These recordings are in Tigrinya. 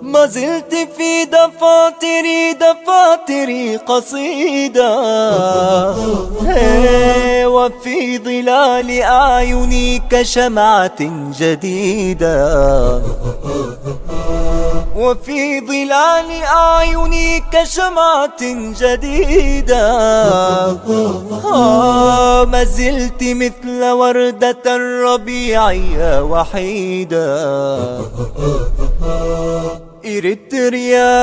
ما زلت في دفاتري، دفاتري قصيدة. هي، وفي ظلال أعيني كشمعة جديدة. وفي ظلال أعيني كشمعة جديدة. آه، ما زلت مثل وردة الربيع يا وحيدة. إريتريا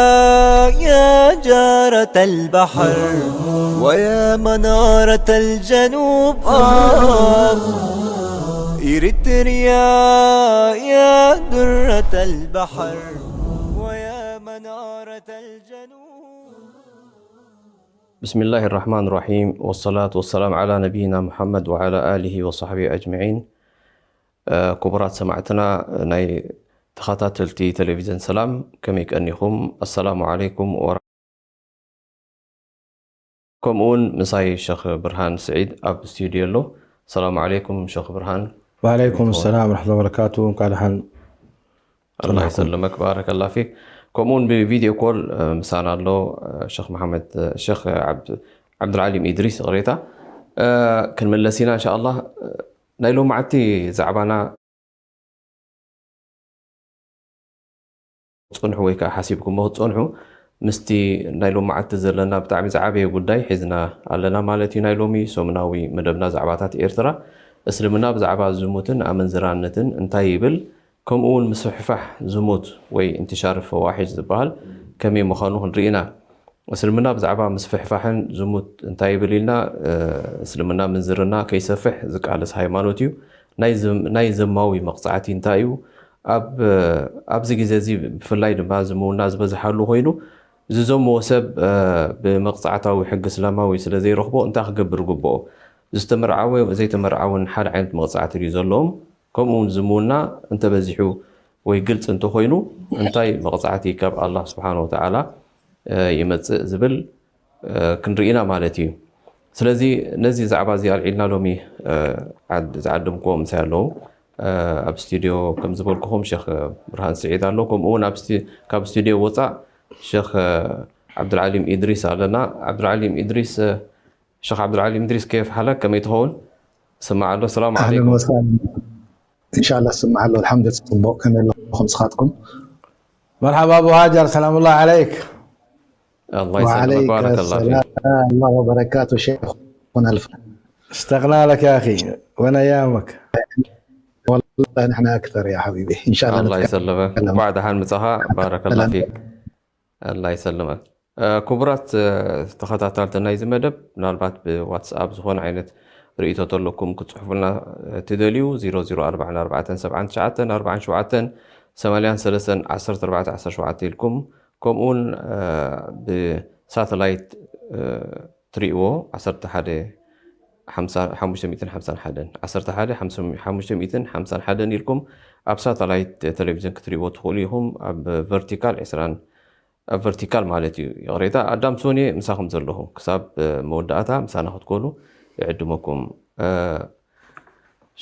يا جارة البحر ويا منارة الجنوب. آه، إريتريا يا درة البحر ويا منارة الجنوب. بسم الله الرحمن الرحيم، والصلاة والسلام على نبينا محمد وعلى آله وصحبه أجمعين. ክቡራት ሰማዕትና፣ ናይ ተኸታተልቲ ቴሌቪዝን ሰላም፣ ከመይ ቀኒኹም? ኣሰላሙ ዓለይኩም ወረ-፣ ከምኡውን ምሳይ ሸኽ ብርሃን ስዒድ ኣብ ስቱዲዮ ኣሎ። ሰላም ዓለይኩም ሸኽ ብርሃን። ወዓለይኩም ሰላም ወረሕመቱላሂ ወበረካቱ። እንኳዕ ደሓን ኣላህ ይሰልመክ፣ ባረከላ ፊክ። ከምኡውን ብቪድዮ ኮል ምሳና ኣሎ ሸኽ መሓመድ፣ ሸኽ ዓብድ-፣ ዓብዱልዓሊም ኢድሪስ፣ ይቕሬታ። ክንምለስ ኢና እንሻኣላህ። ናይ ሎማዓቲ ዛዕባና ጽንሑ ወይ ከዓ ሓሲብኩሞ ክትጸንሑ፣ ምስቲ ናይ ሎማዓቲ ዘለና ብጣዕሚ ዝዓበየ ጉዳይ ሒዝና ኣለና ማለት እዩ። ናይ ሎሚ ሰሙናዊ መደብና ዛዕባታት ኤርትራ፣ እስልምና ብዛዕባ ዝሙትን ኣመንዝራነትን እንታይ ይብል፣ ከምኡ እውን ምስፍሕፋሕ ዝሙት ወይ እንትሻር ፈዋሒሽ ዝበሃል ከመይ ምዃኑ ክንርኢ ኢና። እስልምና ብዛዕባ ምስፍሕፋሕን ዝሙት እንታይ ይብል ኢልና፣ እ፣ እስልምና ምንዝርና ከይሰፍሕ ዝቃለስ ሃይማኖት እዩ። ናይ ዘም-፣ ናይ ዘማዊ መቕጻዕቲ እንታይ እዩ? ኣብ፣ እ፣ ኣብዚ ግዜ እዚ ብፍላይ ድማ ዝምውና ዝበዝሓሉ ኮይኑ፣ ዝዘምዎ ሰብ፣ እ፣ ብመቕጻዕታዊ ሕጊ እስላማዊ ስለ ዘይረኽቦ እንታይ ክገብር ግብኦ? ዝተመርዓወ ዘይተመርዓወን ሓደ ዓይነት መቕጻዕቲ ድዩ ዘለዎም? ከምኡ እውን ዝምውና እንተበዚሑ ወይ ግልጺ እንተኾይኑ እንታይ መቕጻዕቲ ካብ ኣላህ ስብሓነ ወተዓላ፣ እ፣ ይመጽእ ዝብል፣ እ፣ ክንርኢ ኢና ማለት እዩ። ስለዚ ነዚ ዛዕባ እዚ ኣልዒልና ሎሚ፣ እ፣ ዓድ-፣ ዝዓደምክዎ ምሳይ ኣለዉ። እ፣ ኣብ ስቱድዮ ከም ዝበልኩኹም ሸኽ ብርሃን ስዒድ ኣሎ። ከምኡ እውን ኣብ ስቱ-፣ ካብ ስቱድዮ ወጻእ ሸኽ፣ እ፣ ዓብዱልዓሊም ኢድሪስ ኣለና። ዓብዱልዓሊም ኢድሪስ፣ እ፣ ሸኽ ዓብዱልዓሊም ኢድሪስ፣ ኬፍ ሓለክ? ከመይ ትኸውን? ስማዕ ኣሎ። ሰላም ኣህለን ዓለይኩም። ወሰህለን። ኢንሻላህ ስማዕ ኣሎ። ኣልሓምዱሊላህ፣ ጽቡቕ። ከመይ ኣለኹም ንስኻትኩም? መርሓባ ኣቡ ሃጀር፣ ሰላሙላህ ዓለይክ። ኣላህ ይሰልመክ፣ ወዓለይከ ባረከላህ ፊክ። ሰላም ወበረካቱ ሸይኹና ኣልፍ። اشتقنا لك يا أخي، وين أيامك؟ والله نحن أكثر يا حبيبي، إن شاء الله ኣላህ نتكلم. ይሰልመክ። እንኳዕ ደሓን ምጻኻ። ባረከላህ ሰላም። ፊክ። ኣላህ ይሰልመክ። እ፣ ክቡራት፣ እ፣ ተኸታተልቲ ናይዚ መደብ፣ ምናልባት ብዋትስኣፕ ዝኾነ ዓይነት ርእይቶ ተለኩም ክትጽሕፉልና፣ እ፣ ትደልዩ፣ ዜሮ ዜሮ ኣርባዕተ ኣርባዕተ ሰብዓን ትሽዓተን ኣርባዓን ሸውዓተን ሰማንያን ሰለስተን ዓሰርተ ኣርባዕተ ዓሰርተ ሸውዓተ ኢልኩም፣ ከምኡውን፣ እ፣ ብሳተላይት፣ እ፣ ትርእይዎ፣ ዓሰርተ ሓደ ሓምሳ፣ ሓሙሽተ ሚእትን ሓምሳን ሓደን፣ ዓሰርተ ሓደ ሓሙሽተ ሚእትን ሓምሳን ሓደን ኢልኩም ኣብ ሳተላይት ቴሌቪዥን ክትርእይዎ ትኽእሉ ኢኹም። ኣብ ቨርቲካል ዕስራን ኣብ ቨርቲካል ማለት እዩ። ይቕሬታ፣ ኣዳም ሶንየ ምሳኹም ዘለኹ። ክሳብ፣ እ፣ መወዳእታ ምሳና ክትኮኑ ይዕድመኩም። እ፣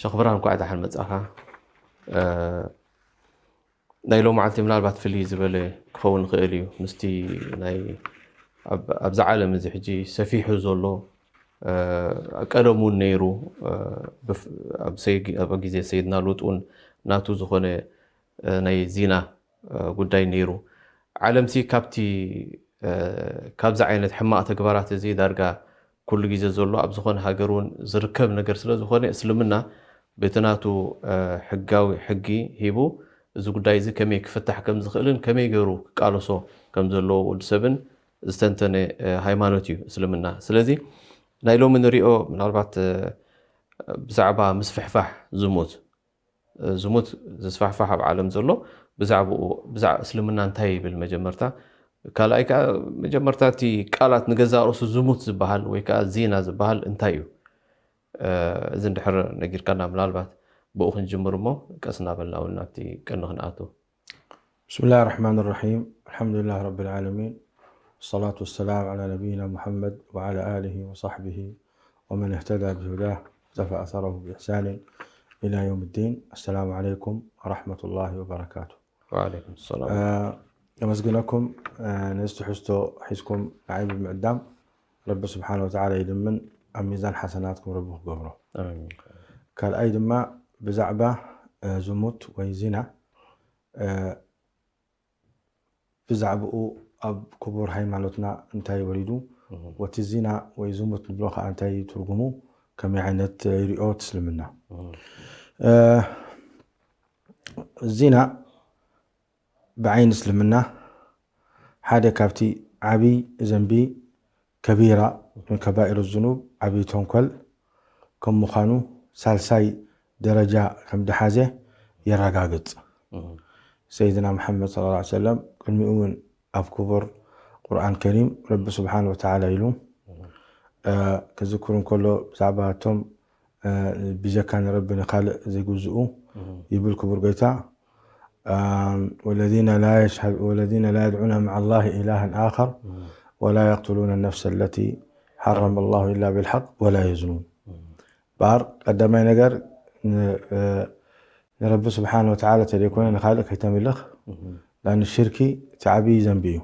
ሸኽ ብርሃን፣ እንኳዕ ደሓን መጻኻ። እ፣ ናይ ሎማዓልቲ ምናልባት ፍልይ ዝበለ ክኸውን ይኽእል እዩ። ምስቲ ናይ ኣብ፣ ኣብዚ ዓለም እዚ ሕጂ ሰፊሑ ዘሎ፣ እ፣ ቀደም እውን ነይሩ፣ እ፣ ብፍ-፣ ኣብ ሰይ-፣ ኣብ ግዜ ሰይድና ሉጥ እውን ናቱ ዝኾነ፣ እ፣ ናይ ዚና፣ እ፣ ጉዳይ ነይሩ። ዓለምሲ ካብቲ፣ እ፣ ካብዚ ዓይነት ሕማቕ ተግባራት እዚ ዳርጋ ኩሉ ግዜ ዘሎ ኣብ ዝኾነ ሃገር እውን ዝርከብ ነገር ስለ ዝኾነ፣ እስልምና በቲ ናቱ፣ እ፣ ሕጋዊ ሕጊ ሂቡ እዚ ጉዳይ እዚ ከመይ ክፍታሕ ከም ዝኽእልን ከመይ ገይሩ ክቃለሶ ከም ዘለዎ ወዲ ሰብን ዝተንተነ፣ እ፣ ሃይማኖት እዩ እስልምና። ስለዚ ናይ ሎሚ ንሪኦ ምናልባት፣ እ፣ ብዛዕባ ምስፍሕፋሕ ዝሙት፣ እ፣ ዝሙት ዝስፋሕፋሕ ኣብ ዓለም ዘሎ ብዛዕባኡ፣ ብዛዕ-፣ እስልምና እንታይ ይብል መጀመርታ? ካልኣይ ከኣ መጀመርታ እቲ ቃላት ንገዛእ ርእሱ ዝሙት ዝበሃል ወይ ከኣ ዚና ዝበሃል እንታይ እዩ? እ፣ እዚ እንድሕር ነጊርካና ምናልባት ብኡ ክንጅምር እሞ ቀስ እናበልና እውን ናብቲ ቀንዲ ክንኣቱ። بسم الله الرحمن الرحيم. الحمد لله رب العالمين. الصلاة والسلام على نبينا محمد وعلى آله وصحبه ومن اهتدى بهداه واقتفى أثره بإحسان إلى يوم الدين. السلام عليكم ورحمة الله وبركاته. وعليكم السلام. የመስግነኩም ነዚ ትሕዝቶ ሒዝኩም ንዓይ ብምዕዳም። ረቢ ስብሓን ወተዓላ ይልምን ኣብ ሚዛን ሓሰናትኩም ረቢ ክገብሮ። ኣሜን። ካልኣይ ድማ ብዛዕባ ዝሙት ወይ ዚና ብዛዕባኡ ኣብ ክቡር ሃይማኖትና እንታይ ወሪዱ፣ ወቲ ዚና ወይ ዝሙት ንብሎ ከዓ እንታይ ትርጉሙ፣ ከመይ ዓይነት ይሪኦ እቲ እስልምና። ዚና ብዓይኒ እስልምና ሓደ ካብቲ ዓብይ ዘንቢ ከቢራ ምን ከባኢር ዝኑብ ዓብይ ተንኮል ከም ምዃኑ ሳልሳይ ደረጃ ከም ድሓዘ የረጋግጽ። ሰይድና መሓመድ ሰለላሁ ዐለይሂ ወሰለም ቅድሚኡ እውን ኣብ ክቡር ቁርኣን ከሪም ረቢ ስብሓን ወተዓላ ኢሉ ክዝክሩ እንከሎ ብዛዕባ እቶም ብጀካ ንረቢ ንኻልእ ዝግዝኡ ይብል ክቡር ጎይታ። والذين لا يشهد والذين لا يدعون مع الله إلها آخر ولا يقتلون النفس التي حرم الله إلا بالحق ولا يزنون. ባር ቀዳማይ ነገር ንረቢ ስብሓን ወተዓላ ተደይኮነ ንኻልእ ከይተምልኽ። ዳን ሽርኪ እቲ ዓብዪ ዘንቢ እዩ።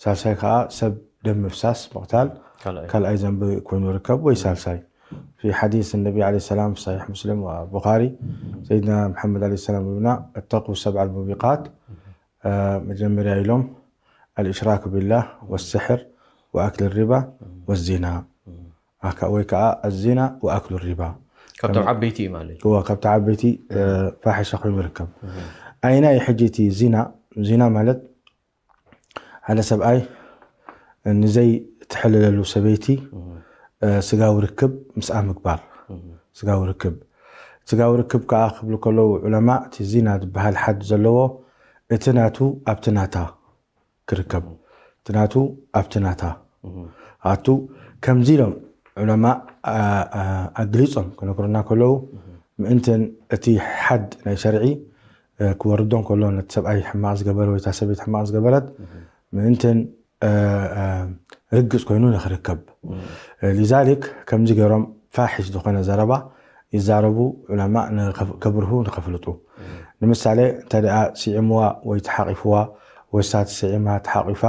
ሳልሳይ ከዓ ሰብ ደም ምፍሳስ ምቕታል ካልኣይ ዘንቢ ኮይኑ ርከብ ወይ ሳልሳይ። في حديث النبي عليه السلام في صحيح مسلم والبخاري سيدنا محمد عليه السلام يقول اتقوا السبع الموبقات. መጀመርያ ኢሎም الإشراك بالله والسحر وأكل الربا والزنا. ወይ ከዓ الزنا وأكل الربا ካብቶም ዓበይቲ እዩ ማለት እዩ። ካብቲ ዓበይቲ ፋሒሻ ኮይኑ ይርከብ። ኣይና እዩ ሕጂ እቲ ዚና? ዚና ማለት ሓደ ሰብኣይ ንዘይ ትሕልለሉ ሰበይቲ ስጋዊ ርክብ ምስኣ ምግባር። ስጋዊ ርክብ ስጋዊ ርክብ ከዓ ክብሉ ከለዉ ዑለማ እቲ ዚና ዝበሃል ሓድ ዘለዎ እቲ ናቱ ኣብቲ ናታ ክርከብ እቲ ናቱ ኣብቲ ናታ ኣቱ ከምዚ ኢሎም ዑለማ ኣግሊፆም ክነግሩና ከለዉ ምእንትን እቲ ሓድ ናይ ሸርዒ ክወርዶ ከሎ ነቲ ሰብኣይ ሕማቕ ዝገበረ ወይ እታ ሰበይቲ ሕማቕ ዝገበረት ምእንትን ርግፅ ኮይኑ ንክርከብ ሊዛሊክ ከምዚ ገይሮም ፋሒሽ ዝኾነ ዘረባ ይዛረቡ ዑለማ ከብርሁ ንከፍልጡ። ንምሳሌ እንተ ደኣ ስዒምዋ ወይ ተሓቒፍዋ ወይ ሳት ስዒማ ተሓቒፋ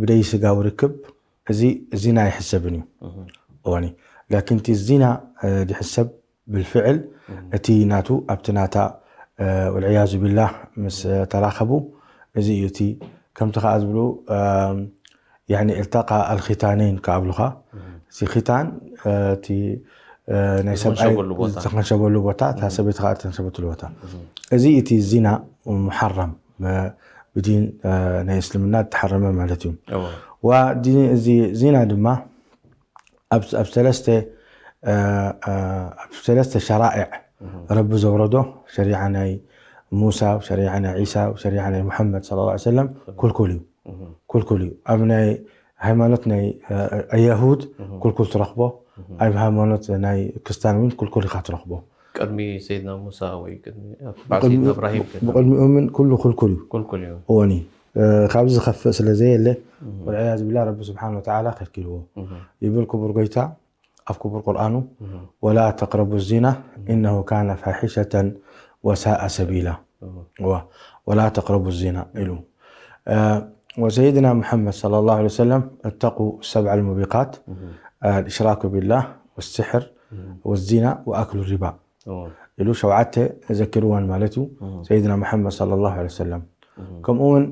ብደይ ስጋዊ ርክብ እዚ ዚና ኣይሕሰብን እዩ። እወኒ ላኪን እቲ ዚና ድሕሰብ ብልፍዕል እቲ ናቱ ኣብቲ ናታ ወልዕያዙ ቢላህ ምስ ተራኸቡ እዚ እዩ እቲ ከምቲ ከዓ ዝብሉ ያኒ እልተቃ ኣልኺታነይን ከኣብሉኻ እቲ ኺታን እቲ ናይ ሰብኣይ ዝተኸንሸበሉ ቦታ እታ ሰበይቲ ከዓ ዝተኸንሸበትሉ ቦታ እዚ እቲ ዚና ሙሓራም ብዲን ናይ እስልምና ዝተሓረመ ማለት እዩ። ዋ እዚ ዚና ድማ ኣብ ሰለስተ ኣብ ሰለስተ ሸራኤዕ ረቢ ዘውረዶ ሸሪዓ ናይ ሙሳ ሸሪዓ ናይ ዒሳ ሸሪዓ ናይ ሙሐመድ صلى الله عليه وسلم ኩልኩል እዩ። ኩልኩል እዩ። ኣብ ናይ ሃይማኖት ናይ የሁድ ኩልኩል ትረኽቦ፣ ኣብ ሃይማኖት ናይ ክርስታን እውን ኩልኩል ኢኻ ትረኽቦ። ቅድሚ ሰይድና ሙሳ ወይ ቅድሚ በዓል ሰይድና እብራሂም ከ ብቅድሚኡ ምን ኩሉ ኩልኩል እዩ። ኩልኩል እዩ። እወኒ ካብዚ ዝኸፍእ ስለ ዘየለ ወልዕያዝ ቢላ ረቢ ስብሓን ወተዓላ ከልኪልዎ ይብል ክቡር ጎይታ ኣብ ክቡር ቁርኣኑ ወላ ተቅረቡ ዚና ኢነሁ ካነ ፋሒሸተን ወሳአ ሰቢላ ወላ ተቅረቡ ዚና ኢሉ። وسيدنا محمد صلى الله عليه وسلم اتقوا السبع الموبقات الإشراك بالله والسحر والزنا وأكل الربا ኢሉ ሸውዓተ ዘኪርወን ማለት እዩ ሰይድና መሓመድ صلى الله عليه وسلم። ከምኡ እውን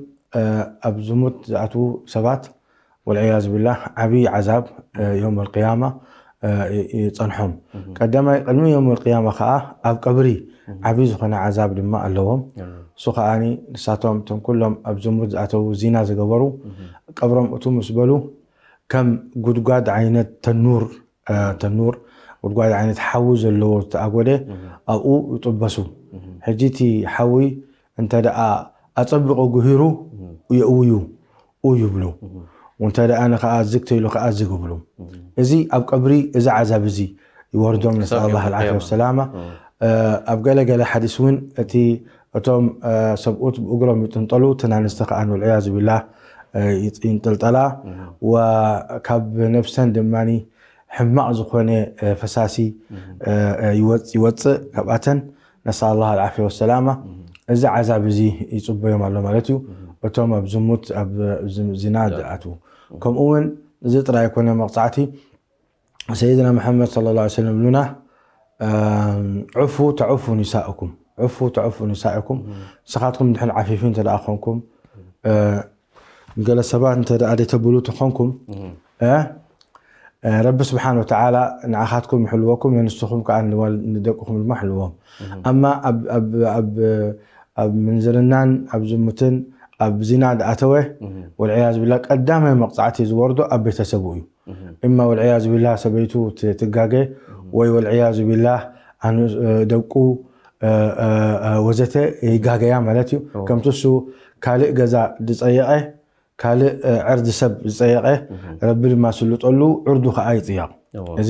ኣብ ዝሙት ዝኣትዉ ሰባት والعياذ بالله ዓብዪ ዓዛብ يوم القيامة ይፀንሖም። ቀዳማይ ቅድሚ يوم القيامة ከዓ ኣብ ቀብሪ ዓብዪ ዝኾነ ዓዛብ ድማ ኣለዎም። እሱ ከዓ ንሳቶም እቶም ኩሎም ኣብ ዝሙት ዝኣተዉ ዚና ዝገበሩ ቀብሮም እቱ ምስ በሉ ከም ጉድጓድ ዓይነት ተኑር ተኑር ጉድጓድ ዓይነት ሓዊ ዘለዎ ዝተኣጎደ ኣብኡ ይጥበሱ። ሕጂ እቲ ሓዊ እንተ ደኣ ኣጸቢቑ ጉሂሩ የእውዩ ኡ ይብሉ። እንተ ደኣ ንኸኣ ዝግ ተይሉ ከኣ ዝግ ይብሉ። እዚ ኣብ ቀብሪ እዚ ዓዛብ እዚ ይወርዶም ነስኣል ኣላህ ኣልዓፍያ ወሰላማ። ኣብ ገለ ገለ ሓዲስ እውን እቲ እቶም ሰብኡት ብእግሮም ይጥንጠሉ እተን ኣንስቲ ከኣ ወልዕያዙ ቢላህ ይጥንጠልጠላ ወካብ ነፍሰን ድማ ሕማቕ ዝኾነ ፈሳሲ ይወፅእ። ካብኣተን ነስኣል ላህ ኣልዓፍያ ወሰላማ፣ እዚ ዓዛብ እዚ ይፅበዮም ኣሎ ማለት እዩ። እቶም ኣብ ዝሙት፣ ኣብ ዚና ዝኣትዉ። ከምኡ እውን እዚ ጥራይ ኣይኮነ መቕፃዕቲ። ሰይድና መሓመድ ሰለላሁ ዐለይሂ ወሰለም ይብሉና፣ ዕፉ ተዕፉ ኒሳእኩም፣ ዕፉ ተዕፉ ኒሳእኩም። ንስኻትኩም ድሕን ዓፊፊ እንተ ደኣ ኮንኩም፣ ገለ ሰባት እንተ ደኣ ደይተብሉ ተኾንኩም፣ ረቢ ስብሓን ወተዓላ ንዓኻትኩም ይሕልወኩም፣ ንንስኹም ከዓ ንደቅኹም ድማ ሕልዎም። ኣማ ኣብ ምንዝርናን ኣብ ዝሙትን ኣብ ዚና ዝኣተወ፣ ወልዕያዝ ቢላ፣ ቀዳማይ መቕፃዕቲ ዝወርዶ ኣብ ቤተሰቡ እዩ። እማ ወልዕያዝ ቢላ ሰበይቱ ትጋገ፣ ወይ ወልዕያዝ ቢላ ደቁ ወዘተ ይጋገያ ማለት እዩ። ከምቲ እሱ ካልእ ገዛ ዝፀየቐ፣ ካልእ ዕርዲ ሰብ ዝፀየቐ፣ ረቢ ድማ ስልጠሉ ዕርዱ ከዓ ይፅየቕ። እዚ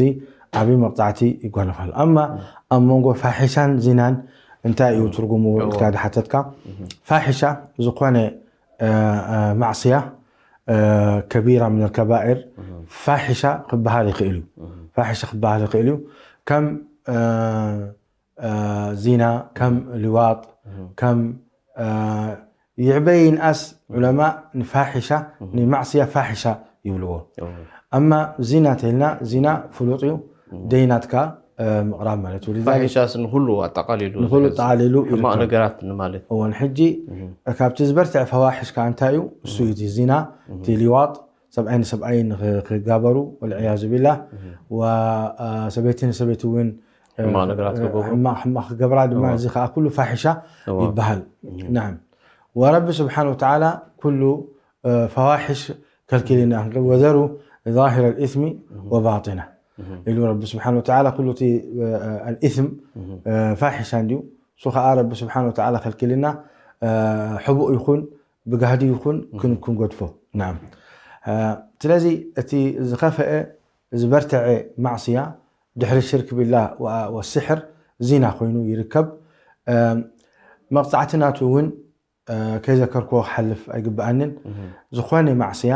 ዓብዪ መቕፃዕቲ ይጓነፋል። ኣማ ኣብ መንጎ ፋሒሻን ዚናን እንታይ እዩ ትርጉሙ ኢልካ ድሓተትካ፣ ፋሒሻ ዝኾነ ማዕስያ ከቢራ ምን ከባኢር ፋሒሻ ክበሃል ይኽእል እዩ። ፋሒሻ ክበሃል ይኽእል እዩ። ከም ዚና፣ ከም ሊዋጥ፣ ከም ይዕበ ይንኣስ፣ ዑለማ ንፋሒሻ ንማዕስያ ፋሒሻ ይብልዎ። ኣማ ዚና ተልና፣ ዚና ፍሉጥ እዩ። ደይናትካ ምቕራብ ማለት እዩ። ፋሒሻስ ንኹሉ ኣጠቓሊሉ ንኹሉ ኣጠቓሊሉ ሕማቕ ነገራት ማለት። እወን፣ ሕጂ ካብቲ ዝበርትዐ ፈዋሒሽ ከዓ እንታይ እዩ? እሱ እዩ እቲ ዚና፣ እቲ ሊዋጥ፣ ሰብኣይ ንሰብኣይ ክጋበሩ፣ ወልዕያዙ ቢላ፣ ሰበይቲ ንሰበይቲ እውን ሕማቕ ነገራት ክገብሩ። ሕማቕ ክገብራ ድማ፣ እዚ ከዓ ኩሉ ፋሒሻ ይበሃል። ናም ወረቢ ስብሓን ወተዓላ ኩሉ ፈዋሒሽ ከልኪልና፣ ወዘሩ ዛሂረ ልኢስሚ ወባጢና ኢሉ ረቢ ስብሓን ወተዓላ። ኩሉ እቲ ኣልኢስም ፋሒሻ እንድዩ። እሱ ከዓ ረቢ ስብሓን ወተዓላ ከልኪልና፣ ሕቡእ ይኹን ብጋህዲ ይኹን ክንገድፎ። ናም ስለዚ እቲ ዝኸፈአ ዝበርትዐ ማዕስያ ድሕሪ ሽርክ ቢላህ ወስሕር ዚና ኮይኑ ይርከብ። መቕፃዕቲ ናቱ እውን ከይዘከርክዎ ክሓልፍ ኣይግብኣንን። ዝኾነ ማዕስያ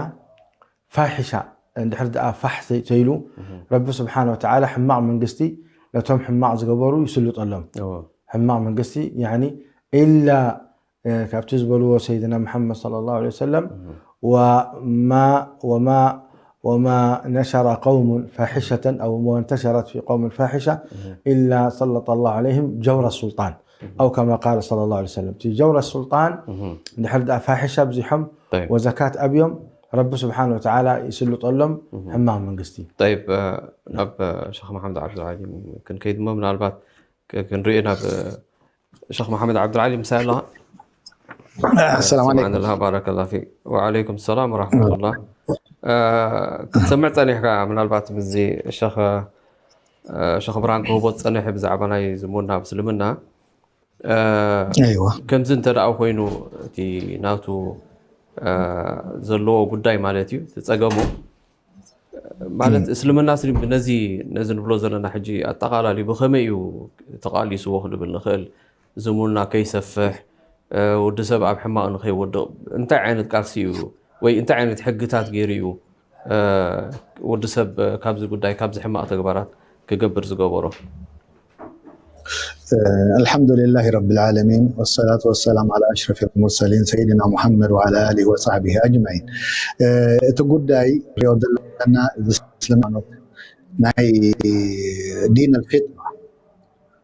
ፋሒሻ እንድሕር ደኣ ፋሕ ተይሉ፣ ረቢ ስብሓን ወተዓላ ሕማቕ መንግስቲ ነቶም ሕማቕ ዝገበሩ ይስልጠሎም። ሕማቕ መንግስቲ ያኒ ኢላ ካብቲ ዝበልዎ ሰይድና መሓመድ ሰለላሁ ዐለይሂ ወሰለም፣ ወማ ወማ ወማ ነሸረ ቀውሙን ፋሒሸተን ኣው ወንተሸረት ፊ ቀውምን ፋሒሻ ኢላ ሰለጠ ላሁ ዐለይሂም ጀውረ ሱልጣን ኣው ከማ ቃለ ሰለላሁ ዐለይሂ ወሰለም። እቲ ጀውረ ሱልጣን እንድሕር ደኣ ፋሒሻ ኣብዚሖም ወዘካት ኣብዮም፣ ረቢ ስብሓን ወተዓላ ይስልጠሎም ሕማቕ መንግስቲ። ጠይብ፣ ናብ ሸኽ መሓመድ ዓብዱልዓሊም ክንከይድ እሞ ምናልባት ክንርኢ ናብ ሸኽ መሓመድ ዓብዱልዓሊ ምሳይ ኣለኻ? ሰላም ዓለይኩም። ስብሓንላህ፣ ባረከላ ፊክ። ወዓለይኩም ሰላም ወራሕመቱላህ። ክትሰምዕ ጸኒሕካ ምናልባት ምስዚ ሸኽ ሸኽ ብርሃን ክህቦ ዝጸንሐ ብዛዕባ ናይ ዝሙና ኣብ እስልምና ከምዚ እንተ ደኣ ኮይኑ እቲ ናቱ ዘለዎ ጉዳይ ማለት እዩ፣ እቲ ጸገሙ ማለት እስልምና ስሊ ነዚ ነዚ ንብሎ ዘለና ሕጂ ኣጠቓላሊ ብኸመይ እዩ ተቓሊስዎ ክንብል ንኽእል? ዝሙና ከይሰፍሕ፣ ወዲ ሰብ ኣብ ሕማቕ ንኸይወድቕ እንታይ ዓይነት ቃልሲ እዩ ወይ እንታይ ዓይነት ሕግታት ገይሩ እዩ ወዲ ሰብ ካብዚ ጉዳይ ካብዚ ሕማቕ ተግባራት ክገብር ዝገበሮ? ኣልሓምዱሊላሂ ረቢል ዓለሚን ወሰላቱ ወሰላም ዓላ ኣሽረፊል ሙርሰሊን ሰይድና ሙሓመድ ወዓላ ኣሊሂ ወሳሕቢሂ ኣጅማዒን። እቲ ጉዳይ ሪኦ ዘለና እዚ እስልምና ናይ ዲን ኣልፊጥራ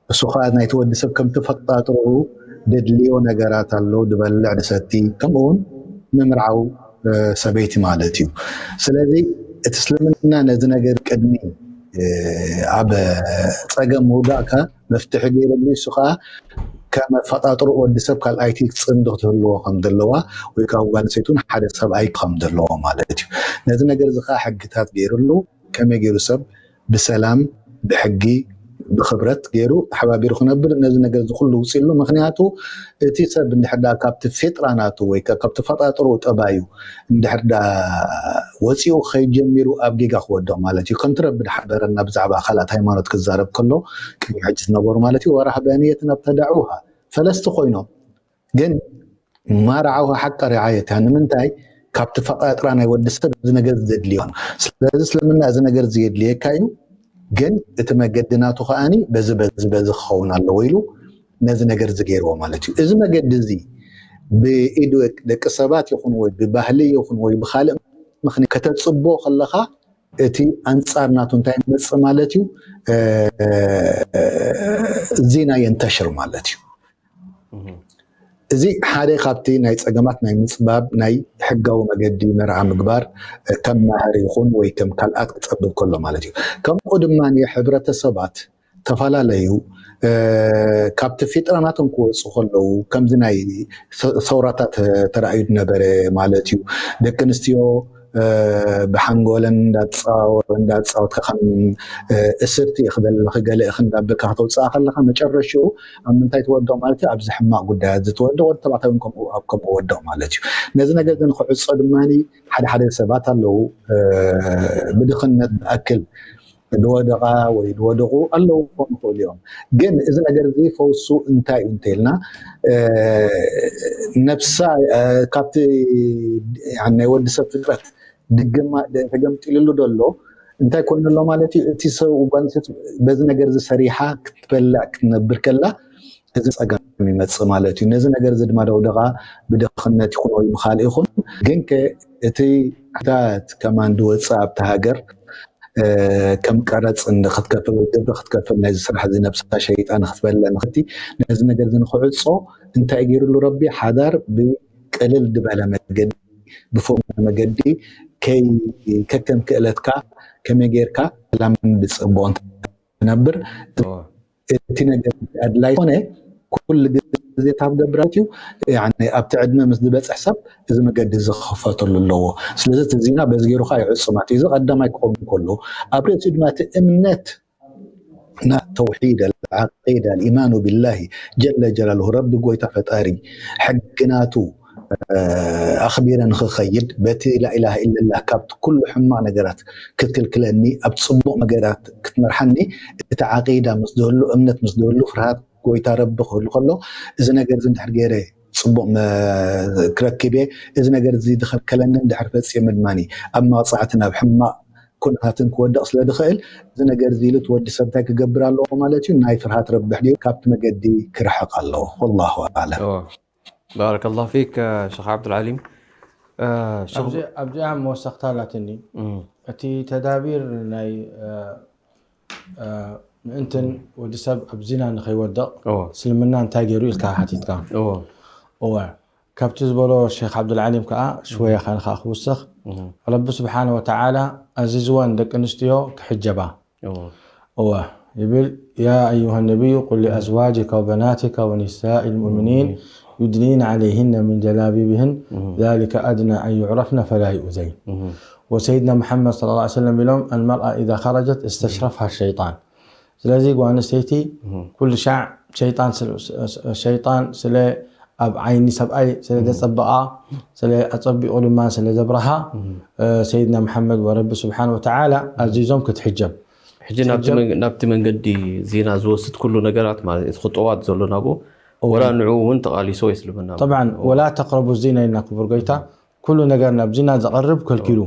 እሱ ከዓ ናይቲ ወዲ ሰብ ከምቲ ፈጣጥርኡ ደድልዮ ነገራት ኣሎ፣ ዝበልዕ ድሰቲ ከምኡ እውን ምምርዓው ሰበይቲ ማለት እዩ። ስለዚ እቲ እስልምና ነዚ ነገር ቅድሚ ኣብ ፀገም ምውዳእካ መፍትሒ ገይረሉ እሱ ከዓ ከመ ፈጣጥሩ ወዲ ሰብ ካልኣይቲ ፅምዲ ክትህልዎ ከም ዘለዋ ወይ ከዓ ጓል ኣንስተይቲ ሓደ ሰብኣይ ከም ዘለዎ ማለት እዩ። ነዚ ነገር እዚ ከዓ ሕግታት ገይርሉ ከመይ ገይሩ ሰብ ብሰላም ብሕጊ ብክብረት ገይሩ ተሓባቢሩ ክነብር ነዚ ነገር እዚ ኩሉ ውፅሉ። ምክንያቱ እቲ ሰብ እንድሕር ካብቲ ፌጥራ ናቱ ወይ ካብቲ ፈጣጥሮ ጠባዩ እንድሕር ወፂኡ ከይጀሚሩ ኣብ ጌጋ ክወድቕ ማለት እዩ። ከምቲ ረቢ ድሓበረና ብዛዕባ ካልኣት ሃይማኖት ክዛረብ ከሎ ቅድሚ ሕጂ ዝነበሩ ማለት እዩ ወራህባንየትን ኣብተዳዑሃ ፈለስቲ ኮይኖም ግን ማርዓውሃ ሓቀ ሪዓየት እያ። ንምንታይ ካብቲ ፈጣጥራ ናይ ወዲ ሰብ እዚ ነገር ዘድልዮ። ስለዚ እስልምና እዚ ነገር ዘየድልየካ እዩ፣ ግን እቲ መገዲ ናቱ ከዓኒ በዚ በዚ በዚ ክኸውን ኣለዎ ኢሉ ነዚ ነገር ዝገይርዎ ማለት እዩ። እዚ መገዲ እዚ ብኢድ ደቂ ሰባት ይኹን ወይ ብባህሊ ይኹን ወይ ብካልእ ምኽንያት ከተፅቦ ከለኻ እቲ ኣንፃር ናቱ እንታይ መፅእ ማለት እዩ? ዚና የንተሽር ማለት እዩ። እዚ ሓደ ካብቲ ናይ ፀገማት ናይ ምፅባብ ናይ ሕጋዊ መገዲ መርዓ ምግባር ከም ማህር ይኹን ወይ ከም ካልኣት ክፀብብ ከሎ ማለት እዩ። ከምኡ ድማ ሕብረተሰባት ተፈላለዩ ካብቲ ፊጥራ ናቶም ክወፁ ከለዉ ከምዚ ናይ ሰውራታት ተራእዩ ነበረ ማለት እዩ። ደቂ ኣንስትዮ ብሓንጎለን እንዳተፃወትካ ከም እስርቲ ክበልኺ ገለ ኢኺ እንዳበልካ ክተውፅኣ ከለካ መጨረሽኡ ኣብ ምንታይ ትወድቕ ማለት እዩ? ኣብዚ ሕማቕ ጉዳያት እዚ ትወድቕ። ወዲ ተባዕታይ እውን ከምኡ ወድቕ ማለት እዩ። ነዚ ነገር እዚ ንክዕፆ ድማ ሓደ ሓደ ሰባት ኣለዉ ብድኽነት ዝኣክል ዝወደቓ ወይ ዝወደቑ ኣለዉ ክኾኑ ይኽእሉ እዮም። ግን እዚ ነገር እዚ ፈውሱ እንታይ እዩ እንተኢልና ነብሳ ካብቲ ናይ ወዲ ሰብ ፍጥረት ድግማ ተገምጢልሉ ደሎ እንታይ ኮይኑ ኣሎ ማለት እዩ? እቲ ሰብ ጓል ኣንስተይቲ በዚ ነገር እዚ ሰሪሓ ክትበልዕ ክትነብር ከላ እዚ ፀገም ይመፅእ ማለት እዩ። ነዚ ነገር እዚ ድማ ደውደቓ ብድኽነት ይኹን ወይ ብካልእ ይኹን ግን ከ እቲ ታት ከማን ዝወፅእ ኣብቲ ሃገር ከም ቀረፅ ክትከፍል ወይ ግብሪ ክትከፍል ናይዚ ስራሕ እዚ ነብሳ ሸይጣ ንክትበልዕ ንክቲ ነዚ ነገር እዚ ንክዕፆ እንታይ ገይሩሉ ረቢ ሓዳር ብቅልል ዝበለ መገዲ ብፍቕሪ መገዲ ከይ ከከም ክእለትካ ከመይ ጌርካ ሰላምን ብፅቡቕን ትነብር እቲ ነገር ኣድላይ ኮነ ኩሉ ግዜ ታብ ገብራት እዩ። ኣብቲ ዕድመ ምስ ዝበፅሕ ሰብ እዚ መገዲ ዝኽፈተሉ ኣለዎ። ስለዚ እቲ ዚና በዚ ገይሩካ ይዕፁ ማለት እዩ። እዚ ቀዳማይ ክኸውን ከሎ ኣብ ርእሲኡ ድማ እቲ እምነት ና ተውሒድ ኣልዓቂዳ ኣልኢማኑ ቢላሂ ጀለ ጀላሉሁ ረቢ ጎይታ ፈጣሪ ሕጊ ናቱ ኣኽቢረ ንኽኸይድ በቲ ላኢላሃ ኢለላህ ካብቲ ኩሉ ሕማቕ ነገራት ክትክልክለኒ ኣብ ፅቡቕ ነገራት ክትመርሓኒ እቲ ዓቂዳ ምስ ዝህሉ እምነት ምስ ዝህሉ ፍርሃት ጎይታ ረቢ ክህሉ ከሎ እዚ ነገር እዚ እንድሕር ገይረ ፅቡቕ ክረክብ እየ እዚ ነገር እዚ ዝኸልከለኒ እንድሕር ፈፂመ ድማ ኣብ መቕፃዕቲ ናብ ሕማቕ ኩነታትን ክወድቕ ስለ ዝኽእል እዚ ነገር እዚ ኢሉ እቲ ወዲ ሰብ እንታይ ክገብር ኣለዎ ማለት እዩ ናይ ፍርሃት ረብሕ ድዩ ካብቲ መገዲ ክርሕቕ ኣለዎ ወላሁ ኣዕለም ባረከላሁ ፊክ ሸኽ ዓብዱልዓሊም ኣብዚኣ መወሰኽታ ኣላትኒ እቲ ተዳቢር ናይ ምእንትን ወዲ ሰብ ኣብ ዚና ንኸይወድቕ እስልምና እንታይ ገይሩ ኢልካ ሓቲትካ እወ ካብቲ ዝበሎ ሼክ ዓብዱልዓሊም ከዓ ሽወያ ካን ከዓ ክውስኽ ረቢ ስብሓን ወተዓላ ኣዚዝወን ደቂ ኣንስትዮ ክሕጀባ እወ ይብል يا أيها النبي قل لأزواجك وبناتك ونساء المؤمنين يدنين عليهن من جلابيبهن ذلك أدنى أن يعرفن فلا يؤذين وسيدنا محمد صلى الله عليه وسلم يلوم المرأة إذا خرجت استشرفها الشيطان ስለዚ ጓል ኣንስተይቲ ኩሉ ሻዕ ሸይጣን ስለ ሸይጣን ስለ ኣብ ዓይኒ ሰብኣይ ስለ ዘጸብቓ ስለ ኣጸቢቑ ድማ ስለ ዘብርሃ ሰይድና መሓመድ ወረቢ ስብሓን ወተዓላ ኣዚዞም ክትሕጀብ ሕጂ ናብቲ መንገዲ ዜና ዝወስድ ኩሉ ነገራት ማለት እቲ ክጠዋት ዘሎ ናብኡ ወላ ንዕኡ እውን ተቓሊሶ የስልመና طبعا ولا تقربوا الزنا ኢልና ክቡር ጎይታ ኩሉ ነገር ናብ ዚና ዘቐርብ ከልኪሉ